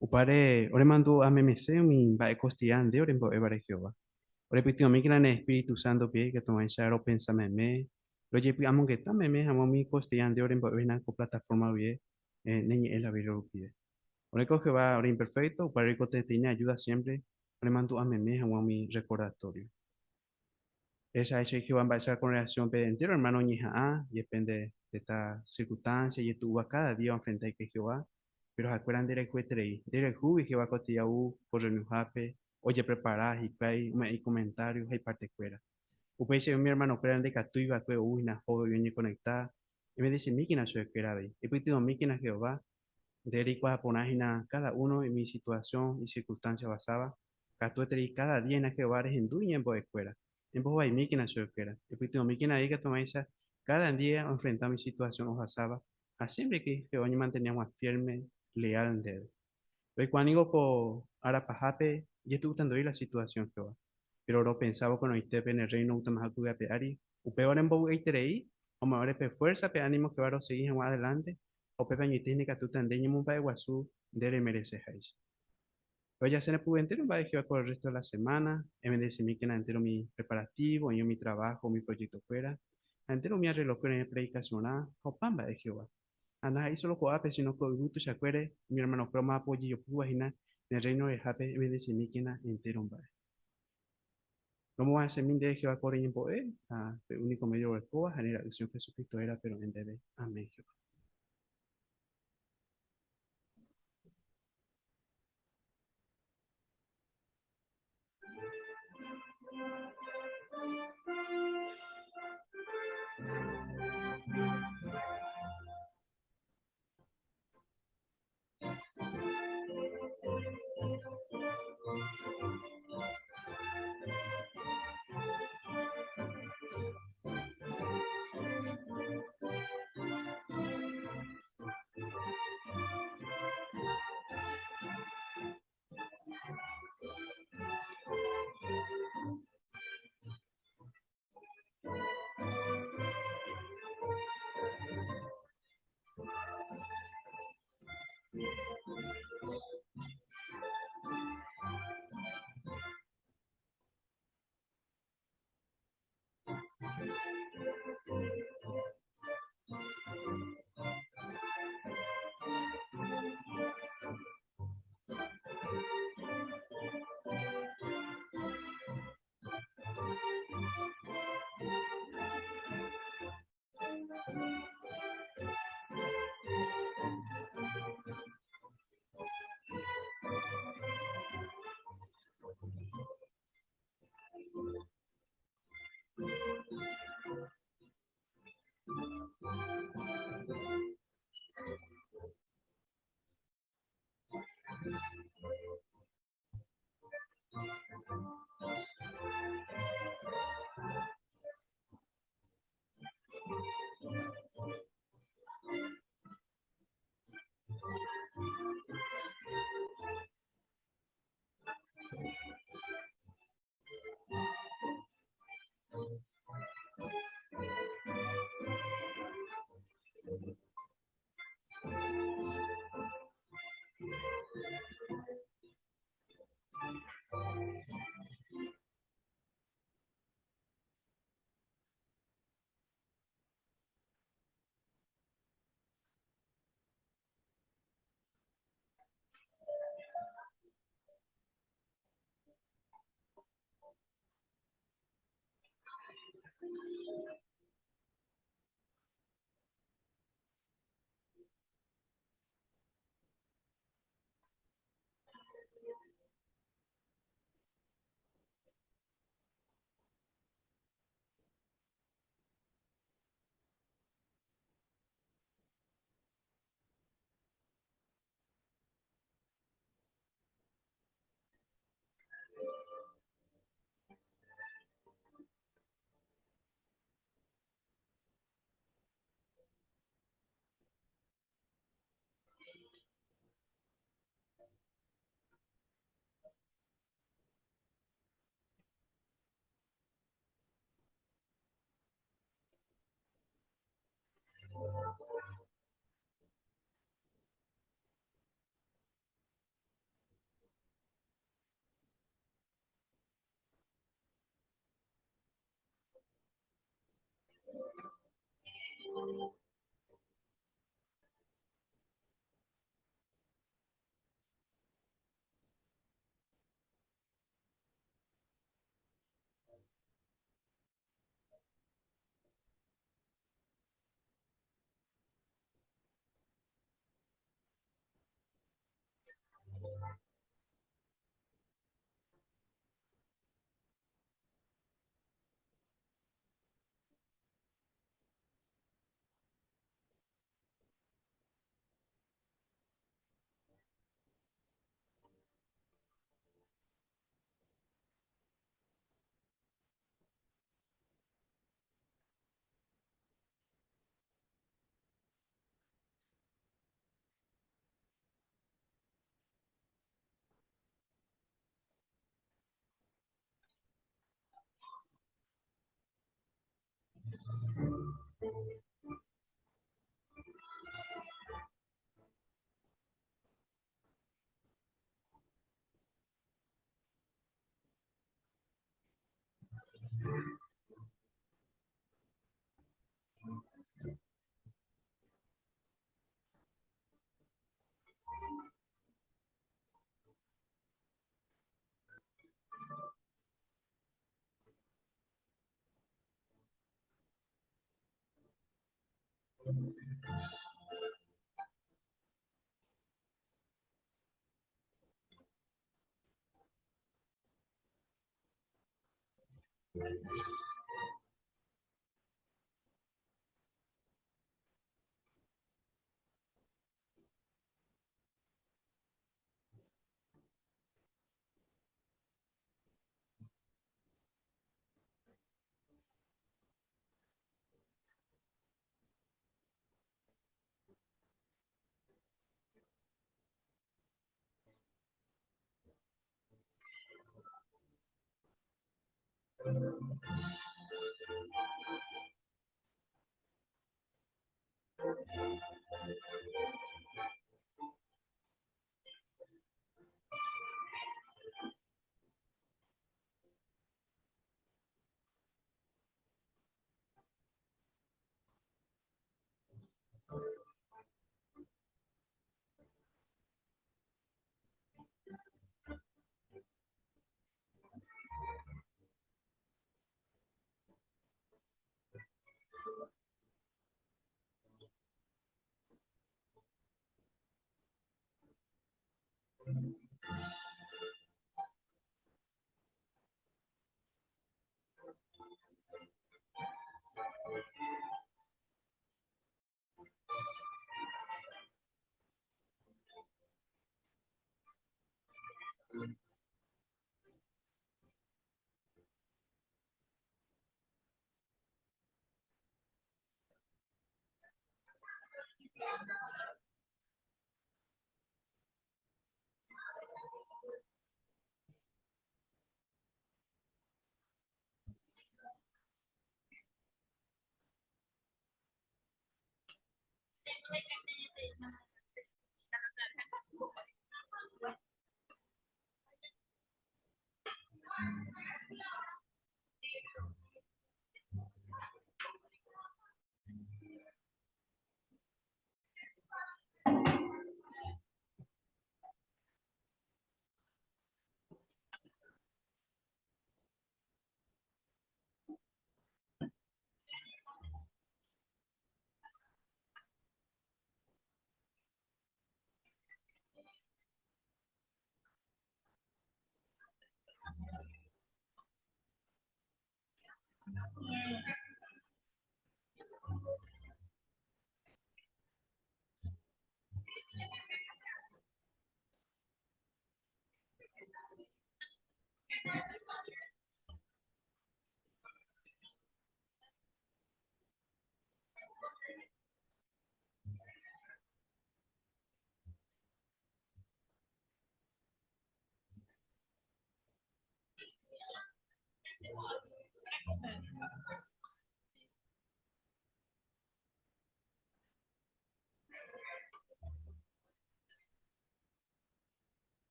[SPEAKER 1] Upáre oremandu'a memese umi mba'e kostilla nde orembo'évare Jehová. Orepytyvõmíkena ne Espíritu Santo pie ikatuhag̃uáicha ropensa meme, rojepy'amongeta meme hag̃ua umi kostilla nde orembo'éva ko plataforma guive ne ñe'ẽ la Biblia rupive. Oreko Jehová ore imperfecto, upévare roikotevẽteĩ ne ayuda siempre oremandu'a meme hag̃ua umi recordatorio. Ehechaháicha Jehová mba'éicha congregación-pe entero hermano oñeha'ã, jepe nde heta circunstancia ijetu'úva cada día oenfrenta hikuái Jehová, pero ha'ekuéra nderayhueterei. Nderayhúgui Jehová kotĩjau ko reunionhápe. Ojeprepara hikuái ome'ẽ ikomentário ha ipartekuéra. Upéicha umi ermanokuéra ndaikatúi va'ekue ou hína hógagui oñekonekta, Evendesimíkena chupekuéra avei. Epytyvõmíkena Jehová, nde reikuaa porã hína káda uno umi situasiõ, isirkunstánsia ohasáva. Katueterei káda día hína Jehová rehendu iñembo'ekuéra. Embohovaimíkena chupekuéra. Epytyvõmíkena avei katuáicha káda día oenfrenta umi situasiõ ohasáva ha siémpre Jehová oñemantene hag̃ua fiérme leál ndéve. Roikuaa ningo ko ára pahápe jetu'utandoi la situasiõ Jehová. Péro ropensávo ko'ẽrõitépe ne Rréino outamaha ko yvy ape ári, upéva orembovy'aiterei ha ome'ẽ ore pe fuérsa, pe ánimo Jehová rosegi hag̃ua adelánte, ha upépe añoite ikatúta nde ñemomba'eguasu nde remereseháicha. Rohejase repyve entéro mba'e Jehová ko rrésto de la semána, evendesimíkena entéro umi preparatívo, oĩ umi traváho, umi projektokuéra, ha entéro umi arreglokuéra oĩ predikasionrã ha opa mba'e Jehová. Ha ndaha'éi solo ko'ápe, síno ko yvy tuichakuére, umi ermanokuéra omba'apo ojejopýva hína ne Rréino rehápe evendesimíkena entéro mba'e. Romo'ãsemi ndéve Jehová ko reñembo'e ha pe úniko médio orekóva ha ne Ra'y Señor Jesucristo rérape ro'e ndéve. Amén, Jehová.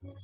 [SPEAKER 1] Thank